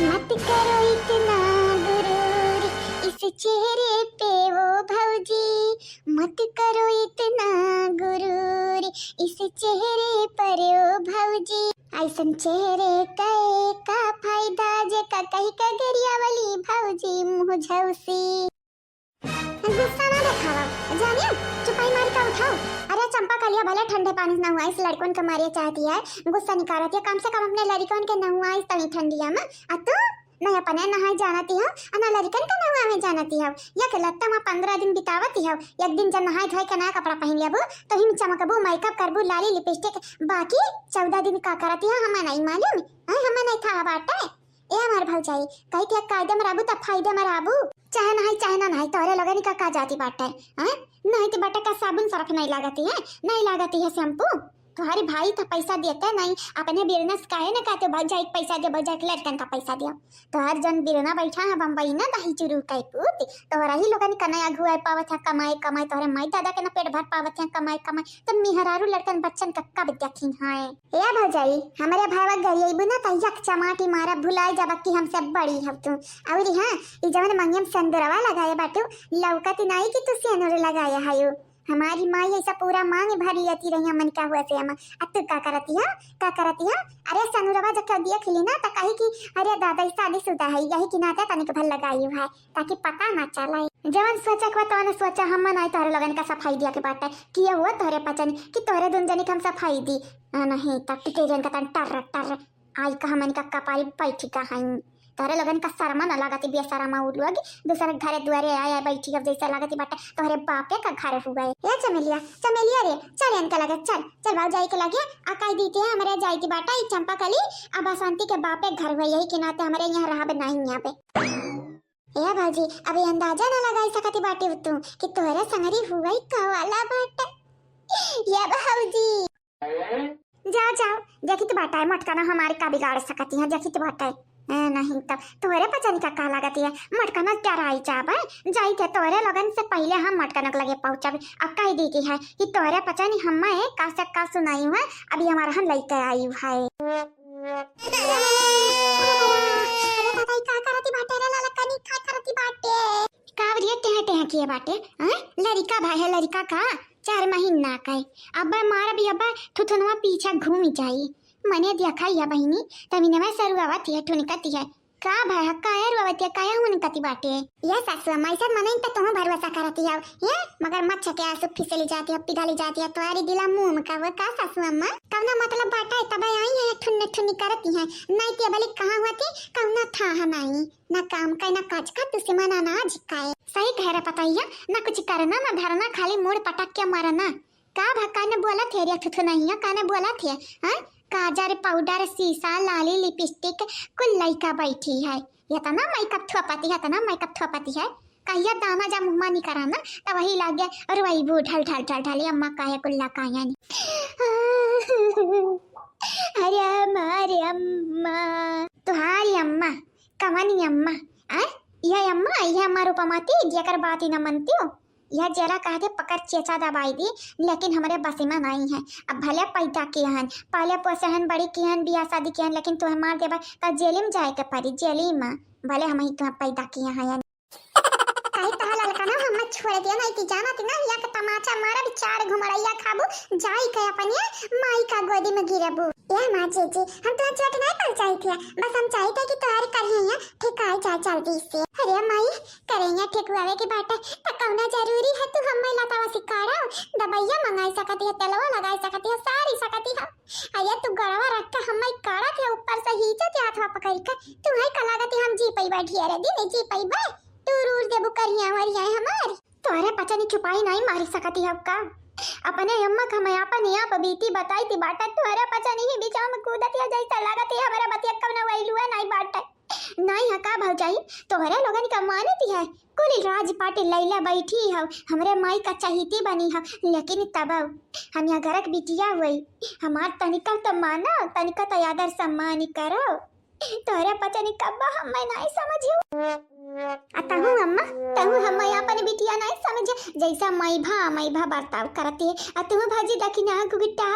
मत करो इतना गुरूर इस चेहरे पे वो भौजी, मत करो इतना गुरूर इस चेहरे पर ओ भौजी। ऐसन चेहरे के का फायदा जे का कही का गरिया वाली भौजी मुँह झौसी। गुस्सा ना देखावा, जानियो, चुपाई मार के उठाओ। अरे चंपा कलिया भले ठंडे पानी से नहुआइस, लड़कन के मारे चाहती है, गुस्सा निकालत है, कम से कम अपने लड़कन के नहुआइस तनी ठंडिया में। आ तू नहीं अपने नहाए जानती हो, आ ना लड़कन के नहुआवे जानती हो। एक लत्ता में पन्द्रह दिन बितावती हो, एक दिन जब नहाए धोए के नया कपड़ा पहन लेबू, तो हिम चमकबू, मेकअप करबू, लाली लिपस्टिक, बाकी चौदह दिन का करती हो, हमें नहीं मालूम, हैं, हमें नहीं था बाटे। ए हमार भौजाई, कही थे कायदे में रहबू त फायदे में रहबू। चाहे नहीं, चाहे ना नहीं, तोहरे लोगन का का जाती बाटे, हैं? नहीं तो बाटे का साबुन सरफ नहीं लागती है, नहीं लागती है शैम्पू। तोहरी भाई तो पैसा देते नहीं, अपने बिजनेस काहे ना कहते, भौजाई के पैसा दे, भौजाई के लड़कन का पैसा दिया। तोहर जन बिरना बैठा है बम्बई ना, दही चुरू के पूत, तोहरा ही लोगन का नया अगुआई पावत है, कमाए कमाए, तोहरे माई दादा के ना पेट भर पावत है, कमाए कमाए, तो मेहरारू लड़कन बच्चन का कब देखी है? ए भौजाई, हमरे भावा गरियैबू ना त यक चमाटी मारब, भुलाए जाबा कि हमसे बड़ी हव तू। अउरी हाँ, ई जवन मंगिया में सेंदुरवा लगाए बाटू, लौकत नाई कि तू सेनुर लगाए हयू। हमारी माई ऐसा पूरा मांग भरी रहती रही हमन का हुआ से हम। आ तू का करती हो? का करती हो? अरे सेनुरवा जब केहू देख ली ना त कही कि अरे दादा ई शादीशुदा है, यही के नाते तनिक भर लगाई है। ताकि पता ना चले। जवन सोचा के बा तवन सोचा, हम ना तोहरे लोगन का सफाई दिया के बाटे। किया हुआ तोहरे पचन कि तोहरे दुन जनी के हम सफाई दी। आ, नहीं, तब टिटेरियन का तन टर टर आई का हमन का कपारी बैठी का हई। तोहरे लोगन का शर्मा ना लागत, बेशर्मा उ लोग दूसरे घरे दुआरे आए, आए बैठी, अब जैसे लागत बाटे तोहरे बापे का घर हुआ है। ए चमेलिया, चमेलिया रे, चल इनके लगे, चल, चल भौजाई के लगे, आ कह दी थे हमरे जाए की बाटे, ई चंपा कली, अब बसंती के बापे घर हुआ, यही के नाते हमरे यहाँ रहब नहीं यहाँ पे। ए भौजी, अभी अंदाजा ना लगाई सकती बाटे तू कि तोहरे संगरी हुई का वाला बाटे। ए भौजी। जा, जाओ, देखी तो बाटा है, मटका ना हमारे का बिगाड़ सकती है, देखी तो बाटा है। ए, नहीं तब तोहरे पचन का का लागत है, मटका ना डराई जाबे, जाई के तोहरे लोगन से पहले हम मटका ना के लगे पहुँचब। अब कह दी की है कि तोहरे पचन हम मैं का से का सुनाई है, अभी हमारा हम लेके आई है। अरे दादा, अरे दादा, ई का करती बाटे रे ललकनी, का करती बाटे? का बरिया टेह टेह किए बाटे, हैं? लड़िका भाई है, लड़िका का? चार महीना का है। अब मारब, अब थुथुनवा पीछे घूमी जाई। मने देखा या बहिनी, तमिनवा सरुआवत है, ठुनकत है। का भय है, काहे रोवत है, काहे हुनकती बाटे? ये सासू अम्मा, ऐसा मनइन त तुहूँ भरोसा करती हो, ये मगरमच्छ के आंसू फिसली जाती है, पिघली जाती है, तुम्हारी दिला मुंह में का, वो का सासू अम्मा? कवना मतलब बाटा है, तब आई है, ठुन्नी ठुन्नी करती है, नहीं ते भले कहाँ होती, कवना था है नहीं, ना काम का, ना काज का, तुसे मना ना आज का है। सही कह रहा पतैया, ना कुछ करना, ना धरना, खाली मूड़ पटक के मरना। का भा काने बोलत है रे थुथुनहिया, काने बोलत है, हैं? काजर, पाउडर, सीसा, लाली, लिपस्टिक, कुल लइका बैठी है। इतना मेकअप थोपती है, इतना मेकअप थोपती है। कहिया दामा जा मुँह मानी कराना, त वही लागे रोइबू ढल ढल ढल ढल, "ए अम्मा काहे कुल्ला काया नी?" अरे अम्मा, अरे अम्मा, तुहारी अम्मा, कवनी अम्मा, आ? यह अम्मा, यह अम्मा रूपमती, जेकर बात ही न मनती हो। यह जरा कह दे पकड़ चेचा दबाई दी, लेकिन हमरे बस में नहीं है। अब भले पैदा किए हन, पाले पोसे हन, बड़ी किए हन, बियाह शादी किए हन, लेकिन तुहे मार देबा त जेली में जाए के पड़ी, जेली में। भले हम ही तुहे पैदा किए हैं। काहे तहा ललका ना हम छोड़ दिया, नहीं ती जाना ती ना, या के तमाचा मारब, चार घुमड़ैया खाबू, जाई के अपने माई का गोदी में गिरबू। ए माँ जीजी, हम तुहे चोट नहीं पहुँचाई थे, बस हम चाहित है कि तुम्हारी करिया ठिकाई जाए जल्दी से। अरे माई, करिया ठिकवावे के बाटे, त कौना जरूरी है तू हमें लतावा सिकाड़ा? दवाइया मंगाई सकती है, तेलवा लगाई सकती है, सारी सकती है। अरे तू गड़वा रख के हमें काढ़त है, ऊपर से हीचत है हाथवा पकड़ के। तू है का लागत है हम जी पइबा ढेर दिन जी पइबा? तू रूर देबू करिया वरिया हमार। तोहरे पचनी चुपाई नहीं मारी सकती है का? अपने अम्मा का मैं आपन आप बीती बताई थी बाटा, तोहरे पचनी ही बिचाव में कूदत है जैसा लागत है हमारा बतिया कवना वैलुआ नहीं बाटे। नहीं है का भौजाई, तोहरे लोगन का मानती है, कुल राज पाट लैला बैठी है, हमरे माई का चहीती बनी है, लेकिन तब हम यहाँ घर के बिटिया हुई, हमार तनिका तो मानो, तनिका तो आदर सम्मान करो। तोहरे पचनी कब्बा हम मैं नहीं समझियो। आ तहु अम्मा, तहु हम मैं अपन बिटिया नहीं समझे, जैसा मैं भा, मैं भा बर्ताव करती है। आ तू भौजी दखिना गुगिट्टा,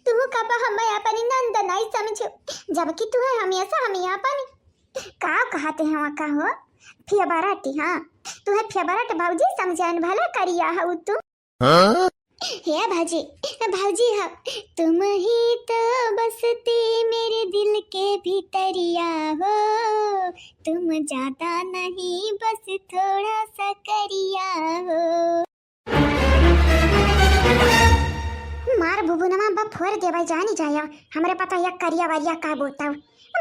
तू कब्बा हम मैं अपन नंद नहीं समझो, जबकि तू है हमेशा हम अपन का कहते हैं वहाँ का हो? फेवरेट, हाँ। तू है फेवरेट भौजी, समझाइन भला करिया है तू। हाँ? हे भौजी, भौजी हो। तुम ही तो बसते मेरे दिल के भीतरिया हो, तुम ज्यादा नहीं बस थोड़ा सा करिया हो। मार बुबुनमा बा फोर देबै जानी जाया, हमरे पता या करिया वरिया का बोताऊ।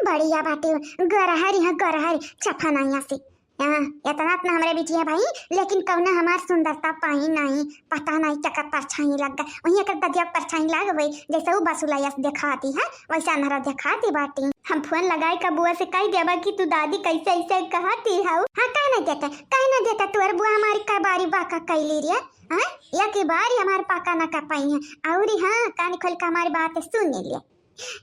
बढ़िया बाटे, गरहरी है गरहरी, चफा नहीं आसी। हाँ, इतना इतना हमरे बिटिया भाई, लेकिन कौना हमार सुंदरता पाई नहीं, पता नहीं चकर परछाई लग गए, वहीं एकर ददिया परछाई लग गई, जैसे वो बसुला यस दिखाती है, वैसे अंधरा दिखाती बाटी। हम फोन लगाए का बुआ से कह देबा कि तू दादी कैसे ऐसे कहती हऊ। हाँ, कह ना देता, कह ना देता, तोर बुआ हमारी का बारी बाका कैली रे। हाँ, या की बारी हमार पाका ना का पाई है। और हाँ, कान खोल के हमारी बात सुन ले।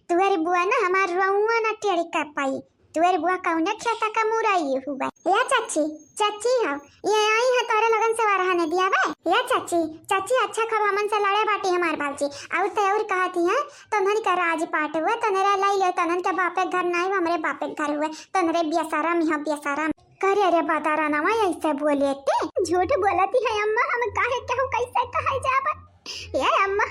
तोहरी बुआ ना हमार रउआ ना टेढ़ी कर पाई। तोहरी बुआ कौने खेता का मुरई हुआ। या चाची, चाची हो, ये आई है तोहरे लोगन से वरहा ने दिया बे। या चाची, चाची अच्छा खब हमन से लड़े बाटी हमार बाबूजी। और ते और कहती है, तोहन का राज पाट हुआ, तोहरे लाई ले, तोहन के बापे घर नाई, हमरे बापे घर हुआ, तोहरे बेसरम यहाँ बेसरम। करे रे बदारा नवा ऐसे बोले ते। झूठ बोलती है अम्मा, हम काहे केहू कैसे कहे जाबा? ए अम्मा,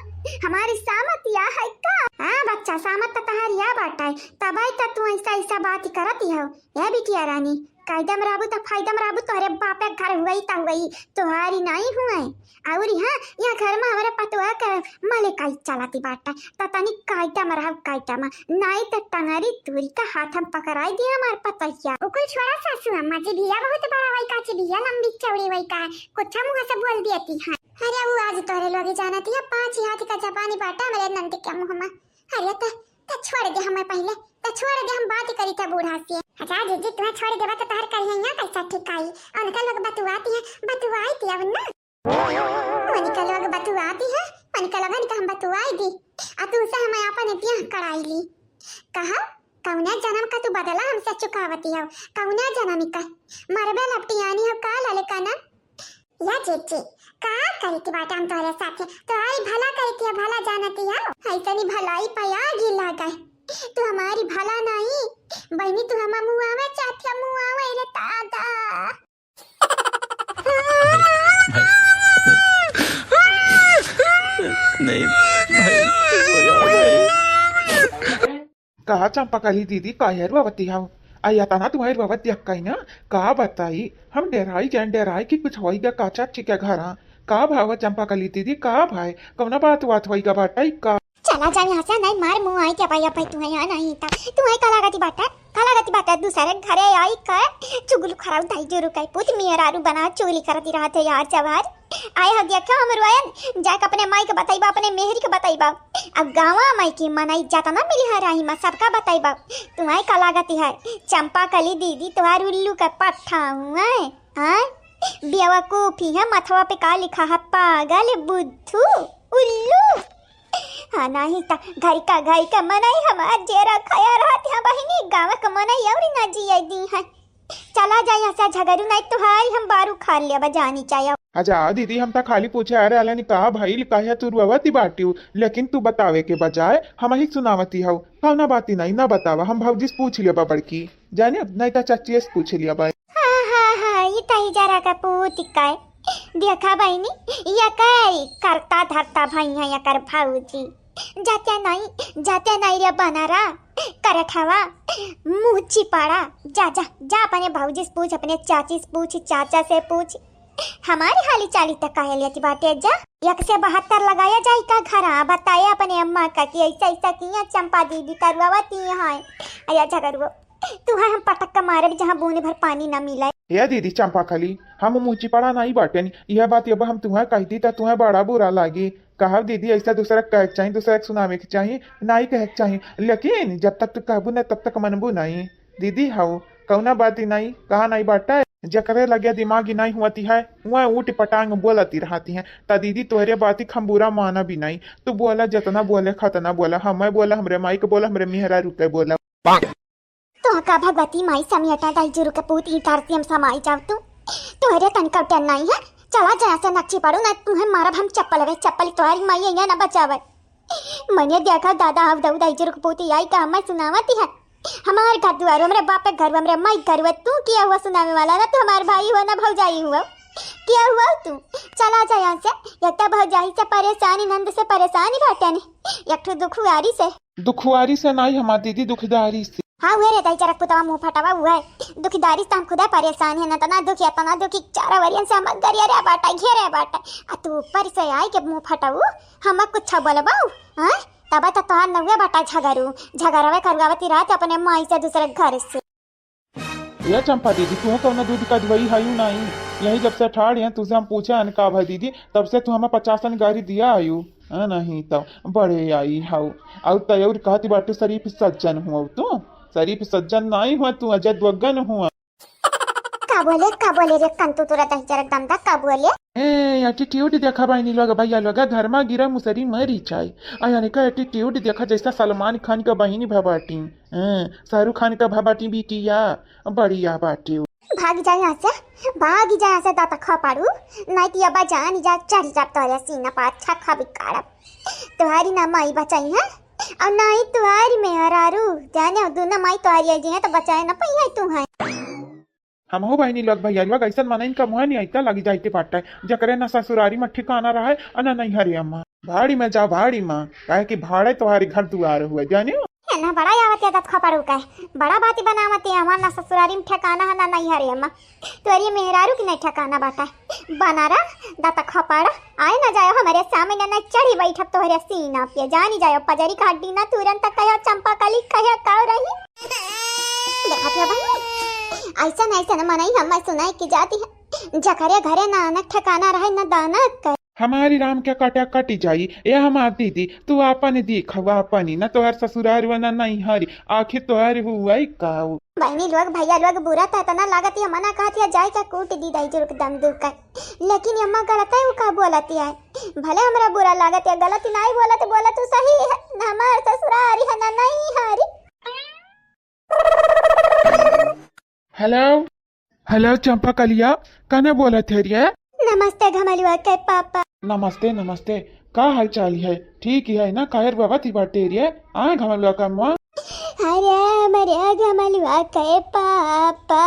हमारी सामत या है का? हाँ बच्चा, सामत तो तहारी या बाटा है, तबै तो तू ऐसा ऐसा बात करती हो। ए बिटिया रानी, कायदा में रहबू तो फायदा में रहबू, तोहरे बापे घर हुई तो हुई, तोहारी नहीं हुए। और हाँ, यहाँ घर में हमारे पतोह के मलिकाई चलती बाटा, तो तनी कायदा में रहब, कायदा में, नहीं तो टंगरी तूरी का हाथ हम पकड़ाई दिया हमार पतैया। ओकुल छोड़ा सासू अम्मा जी, बिया बहुत बड़ा वही का ची, बिया लंबी चौड़ी वही का, कुछ मुँह से बोल देती है। अरे वो आज तोरे लोग जानती है, पाँच ही हाथ का जबानी बाटा मेरे नंद के मुँह में। अरे त, त छोड़ दे हमें पहले, त छोड़ दे, हम बात करी था बूढ़ा से। अच्छा जीजी, तुम्हें छोड़ देबा तो तहर करिया कैसा ठिकाई? उनका लोग बतुआती है, बतुआई थी अब ना। उनका लोग बतुआती है, उनका लोगन का हम बतुआई दी। आ तुमसे हम अपन ब्याह कराई ली। कहा, कौना जन्म का तू बदला हमसे चुकावती हो? कौना जन्म का? मरबे लपटियानी हो का ललका ना? या जीजी, का करे के बाटे हम तोहरे साथे? तोहारी भला करे के भला जानती हो। ऐसनी भलाई पे आगी लागे। तू हमारी भला नहीं, बहनी तू हमार मुआवे चाहती है, मुआवे रे दादा। नहीं भाई। कहा चंपा कली दीदी, काहे रोवती हौ? आ या तना तुम्हारी रोवत देख कहीं ना, का बताई, हम डेराई जान डेराई कि कुछ होई गा का चाची के घरा। का भाव चंपा कली दीदी, का भाई, कौना बात बात होई गा बाटाई का? चला जा यहाँ से, नहीं मार मुँह आई क्या भाई, अब भाई तू है यहाँ नहीं था, तू है का लागती बाटा, का लागती बाटा, दूसरे घरे आई का चुगलू खराब दाई जोरू का पूत मेहरारू बना चुगली करती रहत है यार जवार। आए हो देखो हम रोयन, जाके अपने माई के बताइबा, अपने मेहरी के बताइबा। अब गाँवा माई की मनई जतना मिली है राही मा सबका बताइबा। तुम्हारे का लागत है चंपा कली दीदी तुम्हार उल्लू का पट्ठा हुआ है, हाँ? बेवकूफी है, मथवा पे का लिखा है, पागल, बुद्धू, उल्लू। हाँ, नहीं त घर का, घर का मनई हमार जेरा खाया रहत है बहिनी, गाँव का मनई अउरी ना जिए दी है। चला जा यहाँ से झगड़ू, नहीं तुहारी हम बारू खा लेबा जानी चाहे। अच्छा दीदी, हम त खाली पूछे आ रहलन का भइल, काहे तू रोवती बाटिउ, लेकिन तू बतावे के बजाय हमही सुनावती हौ। कौना बाती नहीं, ना बतावा, हम भौजी से पूछ लेबा बड़की, जाने नहीं त चच्चिए से पूछ लेबा। हाँ, हाँ, हाँ, ई तही जरा का पूत का है। देखा बहिनी, यकर करता धरता भई है यकर भौजी। जाते नहीं, जाते नहीं रे बनारा, करठवा, मुँह चिपाड़ा। जा, जा, जा अपने भौजी से पूछ, अपने चाची से पूछ, चाचा से पूछ। हमारी हाली चाली तक काहे लेती बाटे जा। एक से बहत्तर लगाया जाई का घरा, बताए अपने अम्मा का कि ऐसा, ऐसा किया चंपा दीदी तरुआवती है। अया झगड़ुओ, तू है हम पटक के मारे जहाँ बूंद भर पानी न मिले। ए दीदी चंपा कली, हम मुँह चिपाड़ा नहीं बाटेन। यह बात अब हम तुम्हें कह दी त तुम्हें बड़ा बुरा लागी। कहब दीदी ऐसा दूसरा के कहे के चाही, दूसरा के सुनावे के चाही, नहीं कहे के चाही। लेकिन जब तक तू कहबू नहीं तब तक मनबू नहीं। दीदी हौ, कौना बाती नहीं, कहा नहीं बाटा। जकरे लगे दिमाग ही नहीं होती है, वह ऊट पटांग बोलती रहती है। त दीदी तोहरे बाती हम बुरा माना भी नहीं। तू बोला जितना बोले खतना बोला, हमें बोला, हमरे माई के बोला, हमरे मेहरारू के बोला। तो का भगवती माई समेटा दाई जुरु के पूत ई तरसी हम समाई जाव तू। तोहरे तनिका डर नहीं है। चला जहाँ से नक्ची पड़ू ना, तुम्हें मारब हम चप्पल वे चप्पल, तोहरी माई यहाँ ना बचावे। मने देखा दादा, हव दऊ दाई जुरु के पूत आई का हमें सुनावती है। हमार घर दुआरो, हमरे बाप के घर, हमरे माई के घर, तू किया हुआ सुनावे वाला ना, तू हमार भाई हुआ ना भौजाई हुआ। किया हुआ तू? चला जा यहाँ से। एक तो भौजाई से परेशानी, नंद से परेशानी बाटे ने। एक ठो दुखुआरी से। दुखुआरी से नहीं हमार दीदी, दुखदारी से। हाँ, उहे रे दाई जरक पुतवा मुँह फटावा उहे। दुखदारी से हम खुदा परेशान है, ना तना दुखी, तना दुखी, चारा वरियन से हम गरिया रे बाटा, घेरे बाटा। आ तू ऊपर से आई के मुँह फटाऊ, हम कुछ बोलबऊ, हाँ? तब तो तोहार नउए बाटा झगरू, झगरवे करुआवती रहत अपने माई से दूसरे घर से। ए चंपा दीदी, तू कौनो दूध का धोई हयू नहीं? यही जब से ठाड़ हैं, तुझसे हम पूछे हन का भाई दीदी, तब से तू हमें पचासन गारी दिया हयू। हाँ, नहीं तो बड़े आई हऊ। अउर तय अउर कहती बाटू शरीफ सज्जन हुआ तू, शरीफ सज्जन नहीं हुआ तू, अजय दुगन हुआ। का बोले, का बोले रे कंतू तोरा दही जरा गंदा, का बोले? ए, attitude देखा बहिनी लोग, भैया लोग, घर मा गिरा मुसरी मरी जाए। आ यानी का attitude देखा, जैसा सलमान खान के बहिनी भबाटी, हैं, शाहरुख खान के भबाटी बिटिया, बढ़िया बाटे। भाग जा यहाँ से, भाग जा यहाँ से, दाता खा पाड़ू, नहीं तो अब जान जा, चढ़ जा तोरे सीना पर, अच्छा खा बिकाड़ब। तुम्हारी ना माई बचाई है, और ना ही तुम्हारी मेहरारू, जाने हो, दोनों माई तुम्हारी आई जी हैं, तो बचाए ना पाई है तू है। हमहू बहिनी लोग, भैया लोग, ऐसन मनइन का मुँह नहीं आइता लगी जाइते बाटे, जकरे ना ससुरारी में ठिकाना रहे, और ना नैहरे अम्मा। भाड़ी में जा, भाड़ी में, काहे कि भाड़े तुम्हारी घर दुआर हुए, जानियो। ए ना बड़ा आवत या दत खपड़ू का, बड़ा बाती बनावत है, हमार ना ससुरारी में ठिकाना है, ना नैहरे अम्मा। तोरी मेहरारू की नहीं ठिकाना बाटा। बनारा, दाता खपड़ा, आए ना जायो हमरे सामने, ना चढ़ी बैठब तोहरे सीना पे। जानी जायो पजरी का हड्डी ना तुरंत कहो चंपा कली कहो काव रही। देखा थे भाई, ऐसा नहीं, ऐसा ना मनई हम सुनाई की जाती है। जकरे घरे ना आनक ठिकाना रहे, ना दानक करे। हमारी राम के काटा कटी जाई। ए हमार दीदी, तू आपन देखवा अपनी, ना तोहर ससुरार व ना नैहरी, आखिर तोहर हुआ काऊ। बहिनी लोग, भैया लोग, बुरा त इतना लागत है, मना कहत है जाए के कूट दी दाई जुर्क दम दू कर, लेकिन अम्मा गलत है, वो का बोलत है? भले हमरा बुरा लागत है, गलत नहीं बोलत, बोलत तू सही है, ना हमार ससुरारी है, ना नैहरी। हेलो, हेलो चंपा कलिया, कने बोलत है रे? नमस्ते घमलुआ के पापा। नमस्ते, नमस्ते, का हाल चाल है? ठीक है ना? कायर बाबा थी बाटे रे? आए घमलुआ का मुआ। अरे हमरे घमलुआ के पापा।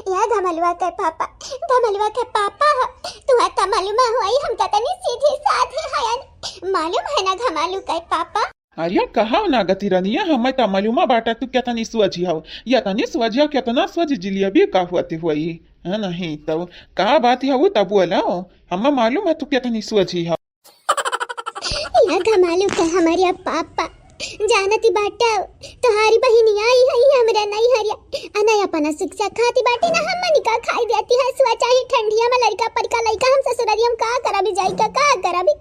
या घमल घमलुआ के पापा, घमलुआ के पापा हो, तुहा त मालूम होई, हम केतनी सीधी साधी हयन, मालूम है ना घमलू के पापा? अरे कहा ना गति रनिया, हमें त मालूम बाटा तू केतनी सोझी हौ, यतनी सोझी हौ, केतना सोझी जिलेबी का होती होई, है नहीं तो का बात है वो तब बोला, हमें मालूम है तू केतनी सोझी हौ। या घमालू के हमरिया पापा, जानती बाटा, तोहारी बहिनिया आई है हमरा नैहरिया, आ ना अपना शिक्षा खाती बाटी, ना हमनी का खाई देती है, सुआ चाही ठंडिया में लड़का परिका लइका, हम ससुरारी हम का करबी जाई का, का करबी?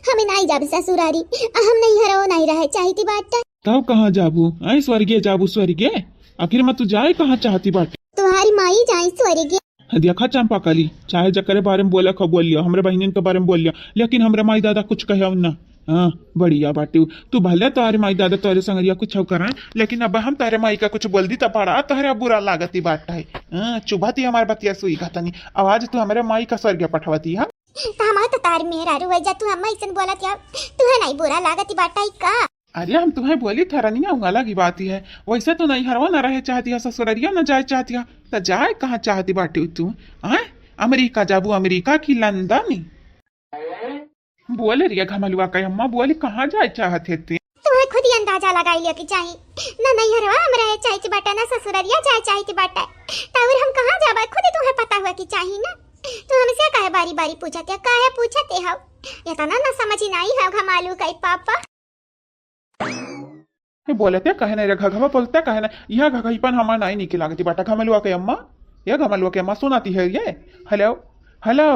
हमें नहीं जाबे ससुरारी, आ हम नैहरो नहीं रहे चाहती बाटा। तब कहाँ जाबू? आए स्वर्गे जाबू स्वर्गे? आखिर में तू जाए कहाँ चाहती बाटे? तुम्हारी माई जाए स्वर्गे। देखा चंपा कली, चाहे जकरे बारे में बोला खा बोल लिया, हमरे बहिनिन के बारे में बोल लिया, लेकिन हमरे माई दादा कुछ कहे ना। हाँ, बढ़िया बाटे। तू भले तोहरे माई दादा तोहरे संगरिया कुछ करें, लेकिन अब हम तोहरे माई का कुछ बोल दी त बड़ा तोहरे बुरा लागती बात है। हाँ, चुभती हमार बतिया सुई घतनी। अब आज तू हमरे माई का स्वर्ग पठवती है। त हमार तो तार मेहरारू है जा, तू हम ऐसन बोलत या, तुहे नहीं बुरा लागती बात है का? अरे हम तुम्हें बोली था रनिया, उंगला की बात ही है, वैसे तो नहीं हरवा ना रहे चाहती है, ससुररिया ना जाए चाहती है, त जाए कहाँ चाहती बाटी तू? आए, अमेरिका जाबू, अमेरिका की लंदन? बोले रिया घमलुआ का अम्मा, बोली कहाँ जाए चाहत है ते? तुम्हें खुद ही अंदाजा लगाई लिया कि चाही ना, नहीं हरवा हम रहे चाहती बाटा ना ससुररिया जाए चाहती बाटा, त और हम कहाँ जाबा, खुद ही तुम्हें पता हुआ कि चाही ना, तो हमसे काहे बारी बारी पूछते, काहे पूछते हो? इतना ना समझ ही नहीं है घमालू का पापा। ये बोलते कहे नहीं रे घघवा, बोलते कहे नहीं। यह घघईपन हमार नहीं निकी लागती बाटा घमलुआ के अम्मा। ये घमलुआ के अम्मा सुनाती है ये। हेलो, हेलो,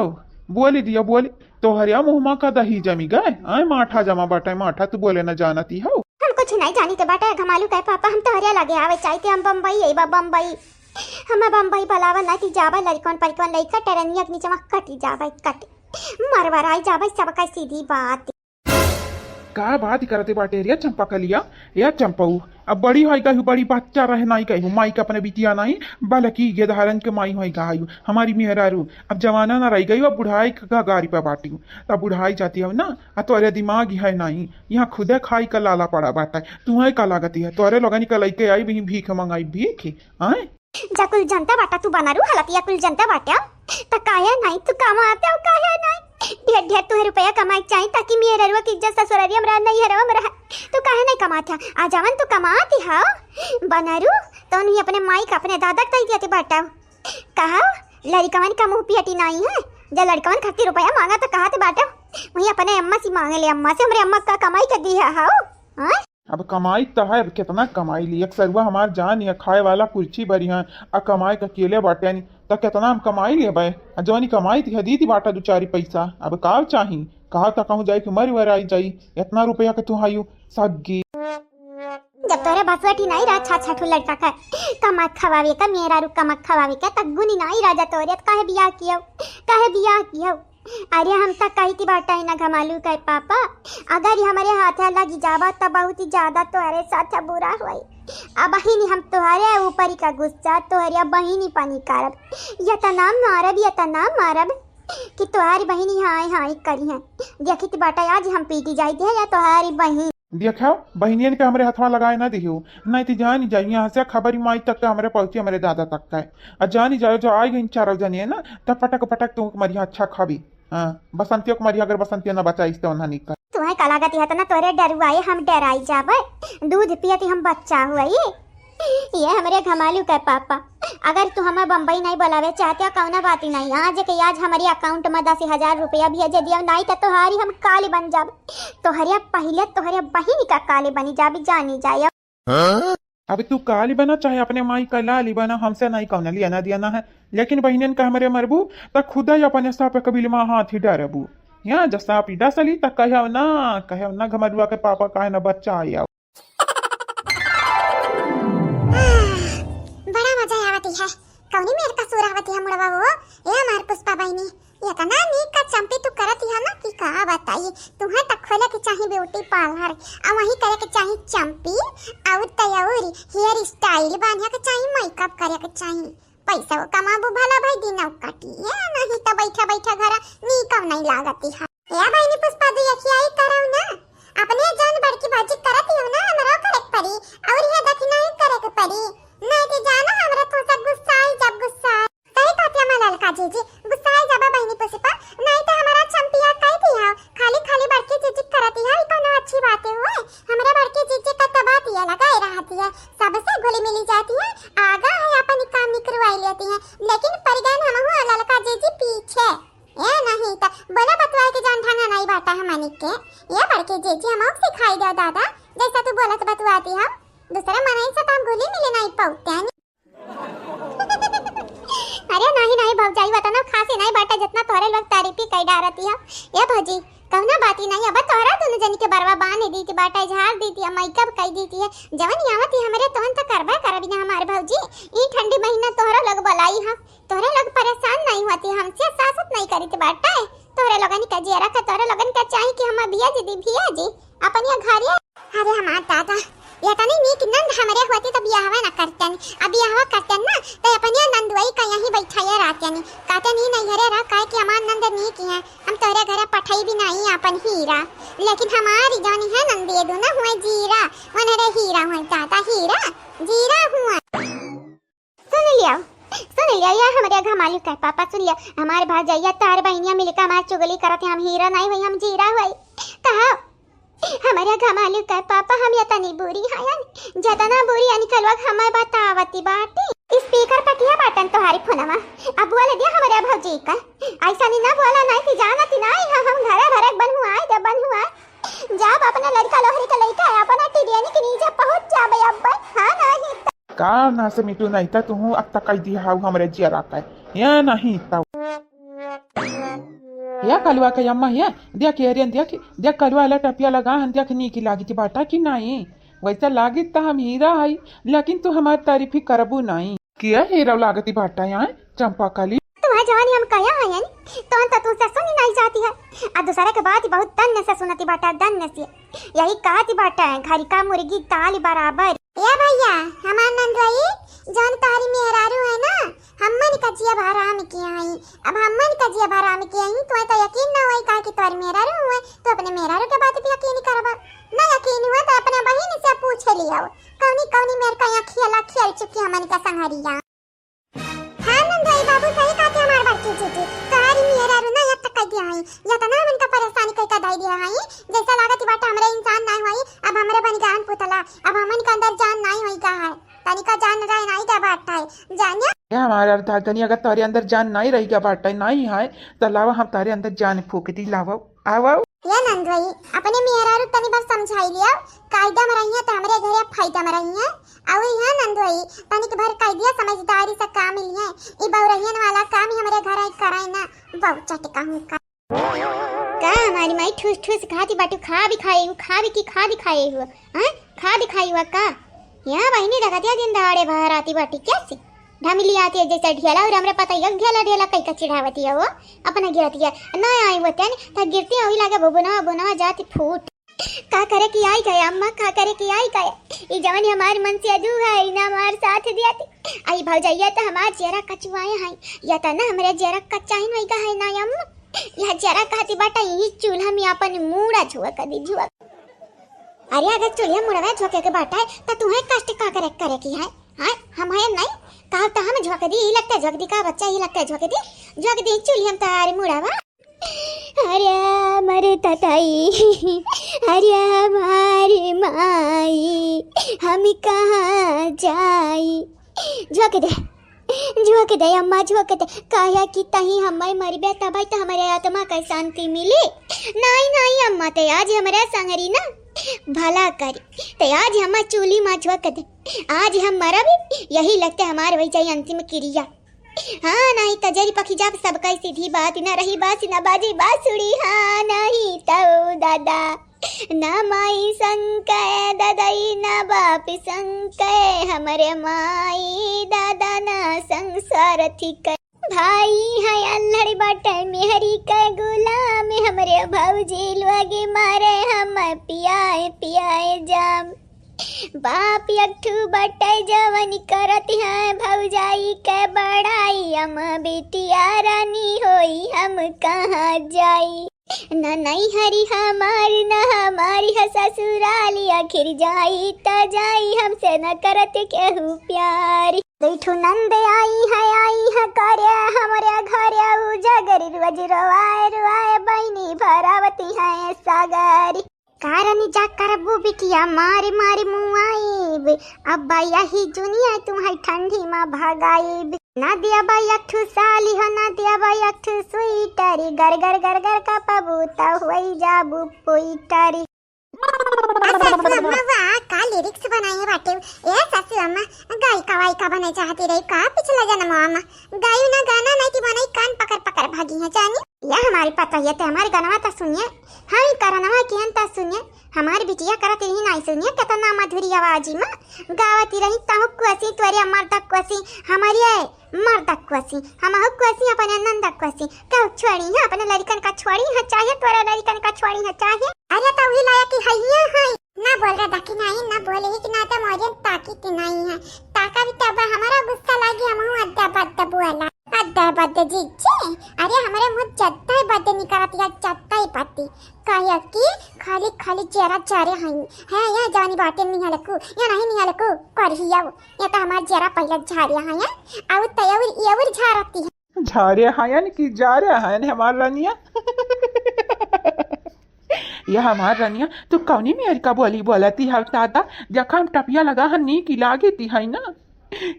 बोली दिया, बोली। तोहरिया मुँह मा का दही जमी गए? आए माठा जमा बाटे, माठा तू बोले न जानती हो। हम कुछ नहीं जानी ते बाटे घमालू के पापा, हम तोहरिया लगे आवे चाहते, हम बम्बई अइबा, बम्बई। हमें बम्बई बुलावा नहीं ती जाबे लड़कन परिकन लइका टरनिया के नीचे मा कटी जाबे, कटी। मरवराई जाबे सबका सीधी बात। का बात करते बाटे रे चंपा कलिया? या चंपऊ, अब बड़ी होई गई, बड़ी बच्चा रह नहीं गई, माई के अपने बिटिया नहीं, बल्कि ये धारन के माई होई गई, हमारी मेहरारू। अब जमाना ना रह गई, अब बुढ़ाई के गाड़ी पे बाटी, तब बुढ़ाई जाती हो ना, आ तोरे दिमाग है नहीं, यहाँ खुदे खाई का लाला पड़ा बाटा। तुम्हें का लागती है, तोरे लोगनी का लइके आई भी भीख मंगाई, भीख, आए? जा कुल जनता बाटा तू बनरू हलतिया, कुल जनता बाटा। त काहे नहीं तू कमाते हो, काहे नहीं? ढेर ढेर तुहे रुपया कमाए के चाही ताकि मेहररुआ की इज्जत ससुररिया में रह, नहीं हरवा में रह। तू काहे नहीं कमाते हो? आ जवन तू कमाती हो बनरू, तो नहीं अपने माई का अपने दादा के दे दिया बाटा। कहा लड़कवन का मुंह पियटी नहीं है, जब लड़कवन खातिर रुपया मांगा तो कहा थे बाटा, वही अपने अम्मा से मांगे ले, अम्मा से, हमरे अम्मा का कमाई के दी है, हाओ? हाँ? अब कमाई त है, अब केतना कमाई ली? एक सरुआ हमार जान या खाए वाला कुर्सी बरिहन, आ कमाए के अकेले बाटे नी, त केतना हम कमाई लेबे? आ जवानी कमाई ती है, दी ती बाटा दू चारी पैसा, अब का चाही? कहा त कहूँ जाए कि मर वर आई जाई, इतना रुपया के तू हायू सग्गी। जब तोरे बसवटी नहीं रहा, छा छठू लड़का का कमा खवावे का, मेहरारू कमा खवावे का, तक गुनी नहीं रहा जा तोरे, त काहे बियाह कियो? काहे बियाह कियो? अरे हम त कही थी बाटा ही ना घमालू के पापा, अगर ये हमरे हाथे लगी जाबा त बहुत ही ज्यादा तोहरे साथ बुरा होई। अब बहिनी हम तोहरे ऊपर ही का गुस्सा, तोहरे बहिनी पानी करब, यतना मारब, यतना मारब कि तोहारी बहिनी हाय हाय करी है। देखी थी बाटा आज हम पीटी जाई थे या तोहारी बहिन। देखा, बहिनियन के हमरे हथवा लगाए ना दिहियो, नहीं तो जानी जाई यहाँ से खबरी माई तक के, हमरे पहुँची, हमरे दादा तक का है। आ जानी जाओ, जो आई गई चारों जनिए ना, तब पटक पटक तू मरिया अच्छा खाबी। हाँ, बसंतियों को मरिया, अगर बसंतियों ना बचाई, तो उन्हें निकल। तुम्हें का लागत है, इतना तोरे डरुआए हम डराई जाबे, दूध पियती हम बच्चा हुआ ये। ये हमरे घमालू के पापा, अगर तू हमें बम्बई नहीं बुलावे चाहते हो, कौनो बात ही नहीं। आज के आज हमारे अकाउंट में दस हजार रुपया भेजे दियो, नहीं तो तोहारी हम काली बन जाब। तोहरे पहिले तोहरे बहिन का काली बनी जाबी, जानी जाए। अब तू काली बना चाहे अपने माई का लाली बना, हमसे नहीं कौनो लेना देना है। लेकिन बहिनन का हमरे मरबू, त खुदा ही अपने सांप के बिल में हाथ ही डरबू। यहाँ जब सांप ही डसली, त कहो ना, कहो ना घमरुआ के पापा काहे ना बच्चा आया। बड़ा मजा आवती है। कौनी मेर का सुर आवती है मुड़वा हो? ए हमार पुष्पा बहिनी, इतना नीक का चंपी तू करत है ना कि का बताई। तुम्हें तक खोले के चाही ब्यूटी पार्लर, आ वहीं करे के चाही चंपी, और तयौरी हेयर स्टाइल बांधे के चाही, मेकअप करे के चाही। पैसा वो कमाबू भला भाई दिन कटी, ये नहीं तो बैठा बैठा घर नीक नहीं लागती है। ए बहिनी पुष्पा दुई अखियाई करौ ना, अपने जौन बड़की भौजी करत हियो ना, हमरो करे के पड़ी, और ये दखिनाई करे के पड़ी, नहीं तो जाना हमरा तो सब गुस्सा आई, जब गुस्सा आई। कहे है, लेकिन परि गएन हमहू ललका जीजी पीछे। ए नहीं त बोला बतवाए के जान ढंग नहीं बाटा हमनी के। ए बड़की जीजी हमहू सिखाई दो दादा, जैसा तू बोलत बतवाती हम, दूसरे मनई से त हम घुली मिली नहीं पउते हैं। अरे नहीं नहीं भौजाई, वतना खासी नहीं बाटे जितना तोहरे लोग तारीफी कई डारती है। ए भौजी, कौना बाती नहीं, अब तोहरा दुनु जनी के बरवा बांध दीती बाटे, झाड़ दीती है, मेकअप कई दीती है, जवन आवत ही हमरे तोहन त करबे करबी ना हमार भौजी। ई ठंडी महीना तोहरा लोग बोलाई हम, तोहरे लोग परेशान नहीं होती हमसे, सासत नहीं करीत बाटे। तोहरे लोगन के जियरा के तोहरे लोगन के चाही कि हम भिया जी दी, भिया जी अपनिया घरे। अरे हमार दादा, ये तनी नीक नंद हमरे होती त बियाहवा न करतन। अब बियाहवा करतन ना त अपनिया नंदुआई का यहीं बैठाए रहतन। कहतन ई नैहरे रह, काहे कि हमार नंद नीक है, हम तोहरे घरे पठई भी नहीं अपन हीरा। लेकिन हमारी जानी है नंद ये दोनों हुए जीरा, उन्हरे हीरा हुए दादा, हीरा जीरा हुए। सुन लिया, सुन लिया, या हमरे घमालू के पापा, सुन लिया, हमार भौजैया तार बहिनिया मिलके हमार चुगली करत है, हम हीरा नहीं हुई, हम जीरा हुई। कहा, हमरे घमालू के पापा, हम या तनी बुरी हयन, जतना बुरी अनिकलवा हमें बतावती बाटी। स्पीकर पर किया बाटन तोहारी फोनवा, अब बोल दिया हमरे भौजी का, ऐसा नहीं ना बोला, नहीं थी जानती नहीं है, हम घरे भरे बनहुआए, जब बनहुआए, जब अपने लड़का लोहरी के लइका है, अपना टिडियन के नीचे पहुंच जाबे अब्बे, हाँ नहीं तो। का ना से मिटू नहीं त तुहू अब तक कह दिया हाउ हमरे जियरा का, या नहीं त। या कलुआ के अम्मा, या देख, ये रेन देख, देख कलुआ वाला टपिया लगा हन, देख नीक लागित बाटा कि नहीं। वैसा लागित त हम हीरा हई, लेकिन तू हमार तारीफी करबू नहीं। किया हीरा लागती बाटा यहाँ चंपा कली? तुम्हार जवानी हम कया हयन, तोहन त तुमसे सुनी नहीं जाती है। आ दूसरे के बात बहुत दन्न से सुनती बाटा, दन्न से। यही कहती बाटा है, घर का मुर्गी दाल बराबर। ए भैया, हमार नंदोई, जौन तोहरी मेहरारू है ना, हमन का जिया हराम किया है। अब हमन का जिया हराम किया है, तुम्हें तो यकीन ना होई, काहे कि तोहरी मेहरारू हुए, तो अपने मेहरारू के बात पे यकीन करबा। ना यकीन हुआ तो अपने बहिन से पूछ लियो, कौनी कौनी मेर का यहाँ खेला खेल चुकी हमन का संगरिया। हाँ नंदोई बाबू, सही कहते हमार बड़की जीजी, तोहरी मेहरारू ना यत कह दिया है, यतना हमन का परेशानी कह के दे दिया है, जैसा लागत बाटे हमरे इंसान नहीं हुई, अब हमरे बन गए पुतला, अब हमन के अंदर जान नहीं हुई का है, तनिका जान रहे नहीं का बात है, जानिया। ये हमारे अर्थ है, तनी अगर तोहरे अंदर जान नहीं रही का बात है, नहीं है, तो लावा हम तोहरे अंदर जान फूक दी, लावा। आवो। या नंद भाई, अपने मेहरारू तनी बार समझाई लिया, कायदा में रहिए तो हमरे घरे फायदा में रहिए। अउ यहाँ नंद भाई, तनिक भर कायदिया समझदारी से काम लिए, ई बौरहियन वाला काम ही हमरे घर आई कराए ना, बहु चटका हूँ का। का हमारी माई ठूस ठूस खाती बाटू, खा भी खाए हु, खा भी की खा भी खाए हु, हाँ? खा भी खाई हुआ का? यहाँ बहिनी देखतिया दिन दहाड़े बाहर आती बाटी कैसे? ढमिली आती है जैसे ढेला, और हमरे पता ही है ढेला ढेला कई का चिढ़ावती है वो। अपना गिरती है, ना आई वो तेन, त गिरती है, वही लागे बुबुना बुबुना जाती फूट। का करे कि आई गए अम्मा, का करे कि आई गए? ई जवन हमार मन से अजू है, ई ना हमार साथ दिया थी। आई भौजैया तो हमार जरा कचुआए हैं, या तो ना हमरे जरा कच्चा ही नहीं का है ना अम्मा। यह जरा कहती बाटा, ई चूल्हा में अपन मूड़ा झुआ कर दी, झुआ। अरे अगर चूल्हा मुड़वा झोंके के बाटा है, त तुहे कष्ट का करे, करे की है? हाँ, हम है नहीं, कहा त हम झोंक दी, ई लगता झोंक दी का बच्चा, ई लगता झोंक दी, झोंक दी चूल्हा में तार मुड़वा। अरे मरे तताई, अरे हमारी माई, हम कहाँ जाई? झोंक दे, झोंक दे अम्मा, झोंक दे। काहे कि तहीं हम्मै मरबे तबै त हमरे आत्मा के शांति मिली। नाई, नाई अम्मा, ते आज हमरे संगरी ना भला करी। ते आज हम्मै चूल्ही मा झोंक दे। आज हम मरब, यही लगते हमार वही जाई अंतिम क्रिया। हाँ, नाई त जरी पखी जाब सबकै सीधी बात, न रही बास, न बाजी बांसुरी। हाँ, नाई तौ दादा। ना माई संके ददई, ना बाप संके, हमरे माई दादा ना संसार थिके। भाई है अल्हड़ बाटे, मेहरी के गुलाम, हमरे भौजी लोग मारे हम पियाए पियाए जाम। बाप एकठू बाटे जवन करत है भौजाई के बड़ाई, हम बिटिया रानी होई हम कहाँ जाई। न नैहरी हमार, न हमारी ह ससुराली, आखिर जाई त जाई, हमसे न करत केहू प्यार। दुई ठो नंद आई है, आई है करे हमरे घरे, उ जगरी रोज रोवाए रोवाए बहिनी भरावती है सागरी। कारन जा करबू बिटिया मारी मारी मुआईब, अब यही जुनिया तुम्हारी ठंडी मा भगाईब। ना दिया बा एक ठू साली हो, ना दिया बा एक ठू स्वेटर, गर गर गर गर का पबू त होई जाबू पोइटर। अच्छा, अम्मा, वाह, का lyrics बनाई है बाटे। ए सासू अम्मा, गायिका वायिका बने चाहती रही का पिछला जन्म में? गायू ना गाना नहीं कि बनाई कान पकड़ पकड़ भागी है जानी। या हमारी पता ये ते हमारे गनवा ता सुनिए, हम ही करनवा किहन ता सुनिए, हमारी बिटिया करत यही नहीं सुनिए, कितना मधुरी आवाजी में गावती रही, तहु कोसी तोरे मर्द कोसी, हमारी है मर्द कोसी, हम हु कोसी अपने नंद कोसी, कहू छोड़ी है अपने लड़िकन का छोड़ी है, चाहे तोरे लड़िकन का छोड़ी है, चाहे। अरे तो वही लाया कि हइये है। ना बोल रहा कि नहीं, ना बोले ही कि ना तो मोरियन ताकी कि नहीं है। ताका भी तब हमारा गुस्सा लागी, हम हूँ अद्दा बद्दा बुआला। अद्दा बद्दा जीजे, अरे हमारे मुँह जद्दा ही बद्दे निकलत या जद्दा ही बद्दे। काहे कि खाली खाली जेरा जारे हैं। हैं, ये जानी बाटे निहलकू, ये नहीं निहलकू, करही आओ। ये तो हमार जेरा पहले झारे हैं, और तयौर, ये और झारती है। झारे हैं कि जा रहे हैं हमार रनिया? यह हमार रनिया, तू कौनी मेर का बोली बोलती है दादा? देखा हम टपिया लगा हन, नीक लागे ती है ना?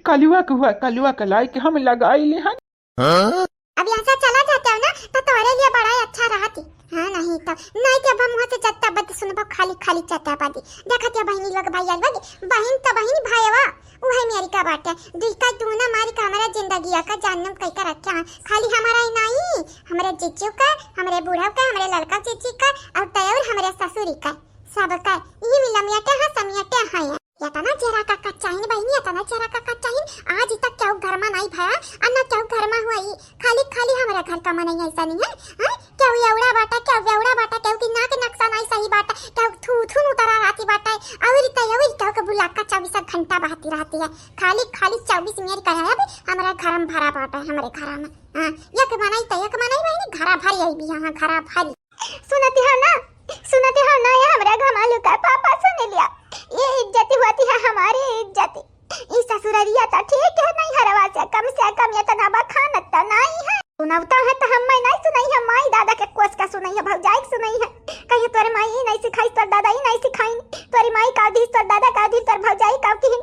कलुआ के हुआ, कलुआ के लाई के हम लगाई ले हन। अब यहाँ से चला जाते हो ना, तो तोरे लिए बड़ा ही अच्छा रहती। हाँ, नहीं तो, नहीं तो अब हम वहाँ से चत्ता बद सुनबो, खाली खाली चत्ता बदी। देखत या बहिनी लोग, भाई लोग, बहिन तो बहिन, भाईवा उहे मेरी का बाटे। दुई का दूना मारी का हमारा जिंदगिया का जानम कई का रखे हैं। खाली हमारा ही नहीं, हमारे जीजू का, हमारे बूढ़ा का, हमारे लड़का जीजी का, और तय और हमारे ससुरी का, सब का। ये मिला मियाटे हाँ, समियाटे हाँ। इतना जरा का कच्चाइन बहिनी, इतना जरा का कच्चाइन। आज तक क्यों घर में नहीं भया, और ना क्यों घर में हुआ ही। खाली खाली हमारे घर का मनई ऐसा नहीं है, हाँ? क्यों एवड़ा बाटा, क्यों बेवड़ा बाटा, क्यों की नाक नक्शा नहीं सही बाटा, क्यों थू थू उतरा रहती बाटा, और तो और क्यों के बुलाका चौबीस घंटा बहती रहती है। खाली खाली चौबीस मेरी कहे है, अभी हमारे घर में भरा बाटा है, हमारे घर में। हाँ, एक मनई तो एक मनई बहिनी, घरा भरी आई भी, हाँ, घरा भरी। सुनती हो ना, सुनती हो ना, ये हमरा घमालू का पापा सुन लिया। ये इज्जत होती है हमारी इज्जत। ई ससुररिया तो ठीक है, नहीं हरवा से कम से कम इतना बखानत तो नहीं है। सुनवता है तो हम मैं नहीं सुनाई है, माई दादा के कोस का सुनाई है, भौजाई के सुनाई है। कहिए तोरे माई ई नहीं सिखाई, तोर दादा ई नहीं सिखाई, तोरी माई का दी, तोर दादा का दी, तोर भौजाई का किहिन,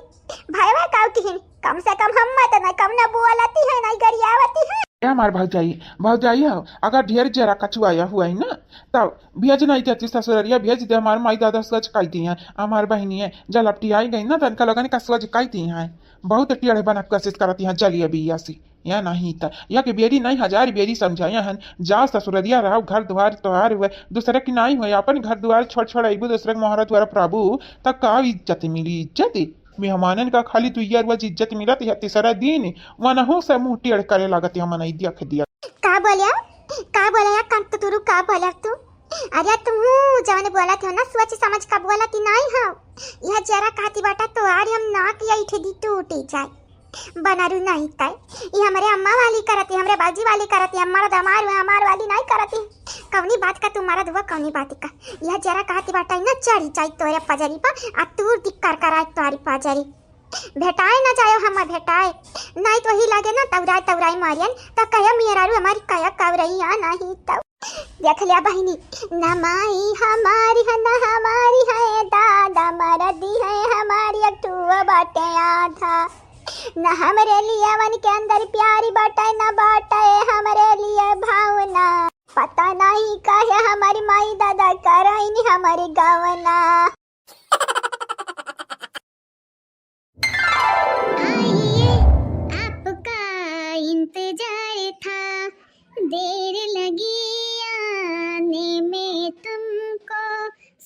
भाईवा का किहिन। कम से कम हम मत ना कम ना बोलती है, नहीं गरियावती है। ए हमार भौजाई, भौजाई हो, अगर ढेर जरा कचुआया हुआ है ना, तब भेज नहीं देती ससुररिया, भेज दे। हमार माई दादा सच कह दी है, हमार बहिनी है, जलपटी आई गई ना, तनका लगन का सच कह दी है। बहुत टेढ़े बना कोशिश करती है जलिया बिया सी। या नहीं त, या के बेरी नहीं, हजार बेरी समझाया हन, जा ससुररिया रहो, घर द्वार तोहार हुए, दूसरे की नहीं हुए, अपन घर द्वार छोड़ छोड़ अइबू, दूसरे के मोहरा द्वार पर आबू, त का इज्जत मिली? इज्जत मेहमानन का खाली दुइया रोज इज्जत मिलत है, तीसरा दिन वनहू से मुंह टेढ़ करे लागत है, मनई देख दिया। का बोल्या? का बोल्या या कंत तुरु, का बोल्या तू? अरे तू जवन बोलत हो ना, सोच समझ का बोलत ही नहीं हो। यह जरा कहती बाटा तो आज हम नाक या इठे दी टूटी जाए। बनारू नहीं तय, ये हमरे अम्मा वाली करती, हमरे बाजी वाली करती, हमार दमार हुआ, हमार वाली नहीं करती। कौनी बात का तू मरद हुआ, कौनी बात का? यह जरा कहती बाटा ना, चढ़ी जाई तोरे पजरी पर, आ तू दिक्कर कराए तोरी पजरी। भेटाए ना जायो हम, भेटाए। नहीं तो ही लगे ना तौराई तौराई मारियन, तो कया मेहरारू हमारी कया कौरैया नहीं तो। देख लिया बहिनी, न माई हमारी है, न हमारी है दादा, मरदी है हमारी एक ठुआ बाटे आधा। न हमरे लिए वन के अंदर प्यारी बाटे, न बाटे हमरे लिए भावना। पता नहीं काहे हमारी माई दादा कराइन हमारी गवना। आइए, आपका इंतजार था, देर लगी आने में तुमको,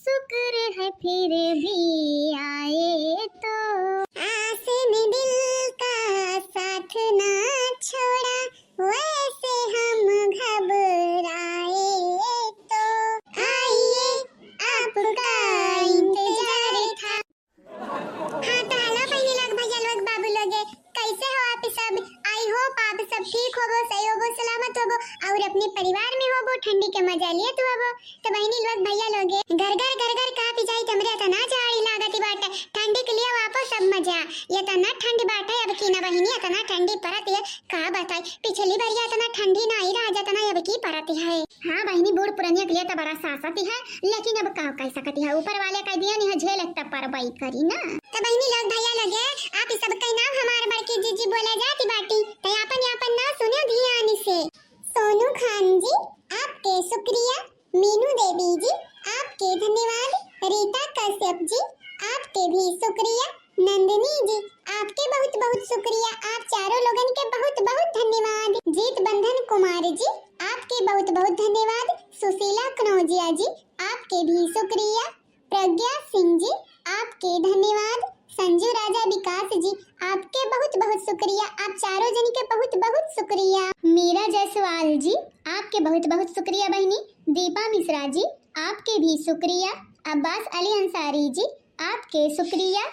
शुक्र है फिर भी आए तो। आस ने दिल का साथ ना छोड़ा, वैसे हम घबराए तो। आइए, आपका इंतजार था। हाँ, तो हेलो बहिनी लोग, भैया लोग, बाबू लोग, कैसे हो आप सब? I hope आप सब ठीक होबो, सही होबो, सलामत होबो और अपने परिवार में होबो, ठंडी के मजा लेत होबो। तो बहिनी लोग, भैया लोगे, घर घर घर घर कहाँ पिजाई, हमरे इतना जाड़ी लागत बाटे, ठंडी के लिए वापस सब मजा। ये इतना ठंडी बाटे अब की ना बहिनी, इतना ठंडी परत है, का बताई, पिछली बार ये इतना ठंडी ना आई रहा जितना अब की परत है। हाँ बहिनी, बूढ़ पुरनिया के लिए तो बड़ा सासत है, लेकिन अब का कह सकती है, ऊपर वाले कह दिया नहीं है, झेल एक तो परबई करी ना। तो बहिनी लोग, भैया लोगे, आप ई सब के नाम हमार बड़की जीजी बोले जाती बाटी, तो आपन आपन नाम सुनो ध्यान से। सोनू खान जी, आपके शुक्रिया। मीनू देवी जी, आपके धन्यवाद। रीता कश्यप जी, आपके भी शुक्रिया। नंदिनी जी, आपके बहुत बहुत शुक्रिया, आप चारों लोगन के बहुत बहुत धन्यवाद। जीत बंधन कुमार जी, आपके बहुत बहुत धन्यवाद। सुशीला कनौजिया जी, आपके भी शुक्रिया। प्रज्ञा सिंह जी, आपके धन्यवाद। संजू राजा विकास जी, आपके बहुत बहुत शुक्रिया, आप चारों जन के बहुत बहुत शुक्रिया। मीरा जायसवाल जी, आपके बहुत बहुत शुक्रिया बहिनी। दीपा मिश्रा जी, आपके भी शुक्रिया। अब्बास अली अंसारी जी, आपके शुक्रिया।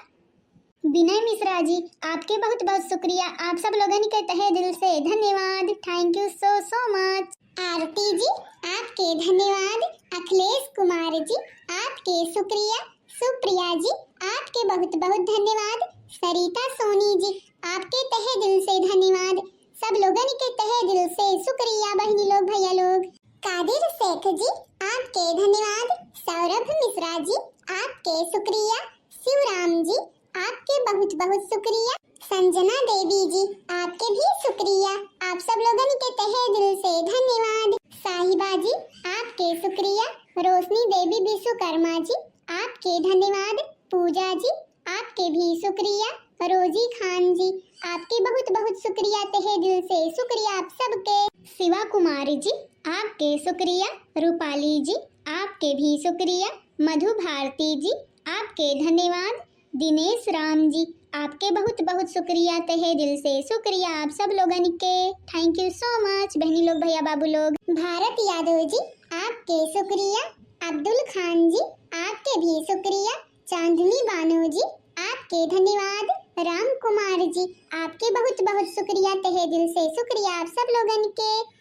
विनय मिश्रा जी, आपके बहुत बहुत शुक्रिया, आप सब लोगन के तहे दिल से धन्यवाद। Thank you so so much। आरती जी, आपके धन्यवाद। अखिलेश कुमार जी, आपके शुक्रिया। सुप्रिया जी, आपके बहुत बहुत धन्यवाद। सरिता सोनी जी, आपके तहे दिल से धन्यवाद। सब लोगन के तहे दिल से शुक्रिया बहिनी लोग, भैया लोग। कादिर शेख जी, आपके धन्यवाद। सौरभ मिश्रा जी, आपके शुक्रिया। शिवराम जी, आपके बहुत बहुत शुक्रिया। संजना देवी जी, आपके भी शुक्रिया, आप सब लोगन के तहे दिल से धन्यवाद। साहिबा जी, आपके शुक्रिया। रोशनी देवी विश्वकर्मा जी, आपके धन्यवाद। पूजा जी, आपके भी शुक्रिया। रोजी खान जी, आपके बहुत बहुत शुक्रिया तहे दिल से, शुक्रिया आप सबके। शिवा कुमारी जी, आपके शुक्रिया। रूपाली जी, आपके भी शुक्रिया। मधु भारती जी, आपके धन्यवाद। दिनेश राम जी, आपके बहुत बहुत शुक्रिया, तहे दिल से शुक्रिया आप सब लोगन के। Thank you so much बहनी लोग, भैया बाबू लोग। भारत यादव जी, आपके शुक्रिया। अब्दुल खान जी, आपके भी शुक्रिया। चांदनी बानो जी, आपके धन्यवाद। राम कुमार जी, आपके बहुत बहुत शुक्रिया, तहे दिल से शुक्रिया आप सब लोगन के।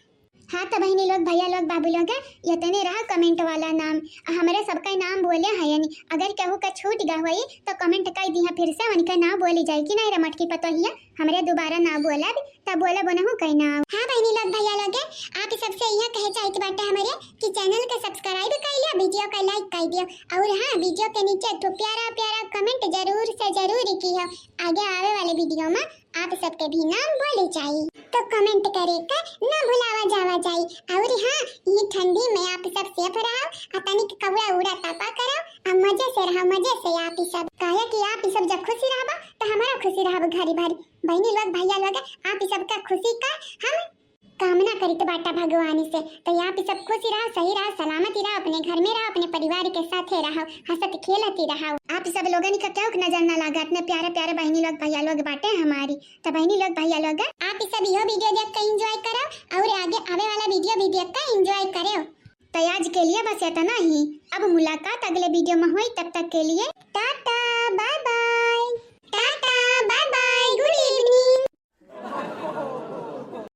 हाँ तो बहनी लोग, भैया लोग, बाबू लोग, यतने रहा comment वाला नाम। हमरे सबका नाम बोले हयनी। अगर केहू का छूट गा होई तो comment कई दिहा, फिर से उनका नाम बोली जाए कि नहीं रे मटकी पतोहिया, हमरे दोबारा ना बोलब, तब बोलब उनहु कई नाम। हाँ बहनी लोग, भैया लोग, आप सबसे यह कहे चाहित बाटे हमरे कि channel के subscribe कर लिया, video का like कर दियो, और हाँ, video के नीचे एक ठो प्यारा प्यारा comment जरूर से जरूर किहो। आगे आवे वाले video में आप सबके भी नाम बोले जाई, तो comment करे का ना भुलावा जावा जाई। और हाँ, ये ठंडी में आप सब safe रहो, आ तनिक कौड़ा उड़ा तापा करो, आ मजे से रहो, मजे से आप ही सब, काहे कि आप ही सब जब खुशी रहबा तो हमारा खुशी रहब घरी भरी। बहनी लोग, भैया लोग, आप ही सबका खुशी का हम कामना करित बाटा भगवान से। तो आप ही सब खुशी रहो, सही रहो, सलामती रहो, अपने घर में रहो, अपने परिवार के साथे रहो, हंसत खेलत ही रहो। आप ही सब लोगन का केहू के नजर ना लागा, इतने प्यारे प्यारे बहनी लोग, भैया लोग बाटे हमारी। तो बहनी लोग, भैया लोग, आप ही सब यो video देख के enjoy करो और आगे आवे वाला video भी देख के enjoy करो। तो आज के लिए बस इतना ही। अब मुलाकात अगले video में होई, तब तक के लिए टाटा।